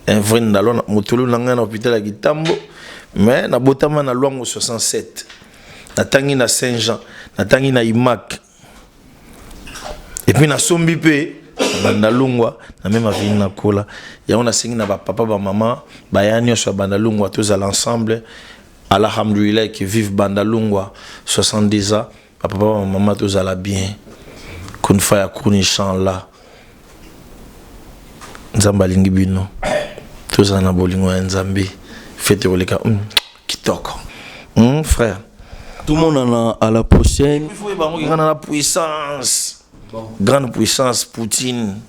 Un vrai Ndalois, motolu na ngai na hôpital ya Kitambo, mais nabotama na Lwango 67. Natangi na Saint-Jean, natangi na Imac. Et puis nasombi mpe Bandalungwa na même avenue nakola. Yango nasengi na bapapa, bamama, baya nyonso ya Bandalungwa, tozala ensemble. Alhamdulillah, que vive Bandalungwa 70 ans. Bapapa, bamama, tozala bien. Kun fa yakun, inchallah. Nzambe alingi bino, tozala na bolingo ya Nzambe. Fete koleka kitoko, frère. Tout le monde en a à la prochaine. Il faut bango nga na puissance, grande puissance Poutine.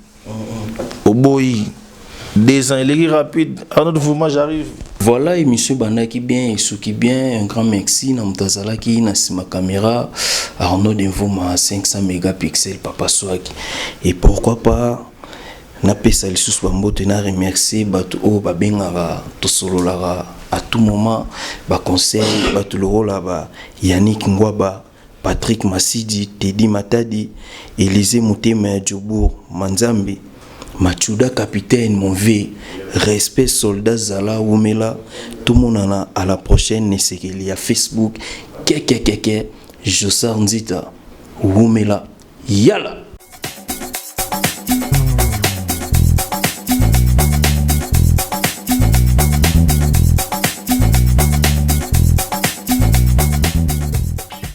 Oboyi 2 ans eleki rapide. Arnaud Vuma, j'arrive. Voilà, émission bandaki bien, esuki bien. Un grand merci na moto azalaki na nsima caméra, Arnaud Demvoma 500 mégapixel, papa Swaki. Et pourquoi pas napesa lisusu bambote na remercier bato oyo babengaka, tosololaka à tout moment, baconseil, bato lokola ba Yannick Ngwaba, Patrick Masidi, Teddy Matadi, Élysée Motema ya Jobour, Manzambe Machuda, capitaine mon v, respect soldat Zala Wumela. Tomonana à la prochaine. Nesekeli ya Facebook kekekeke, Josar Nzita Wumela, yala.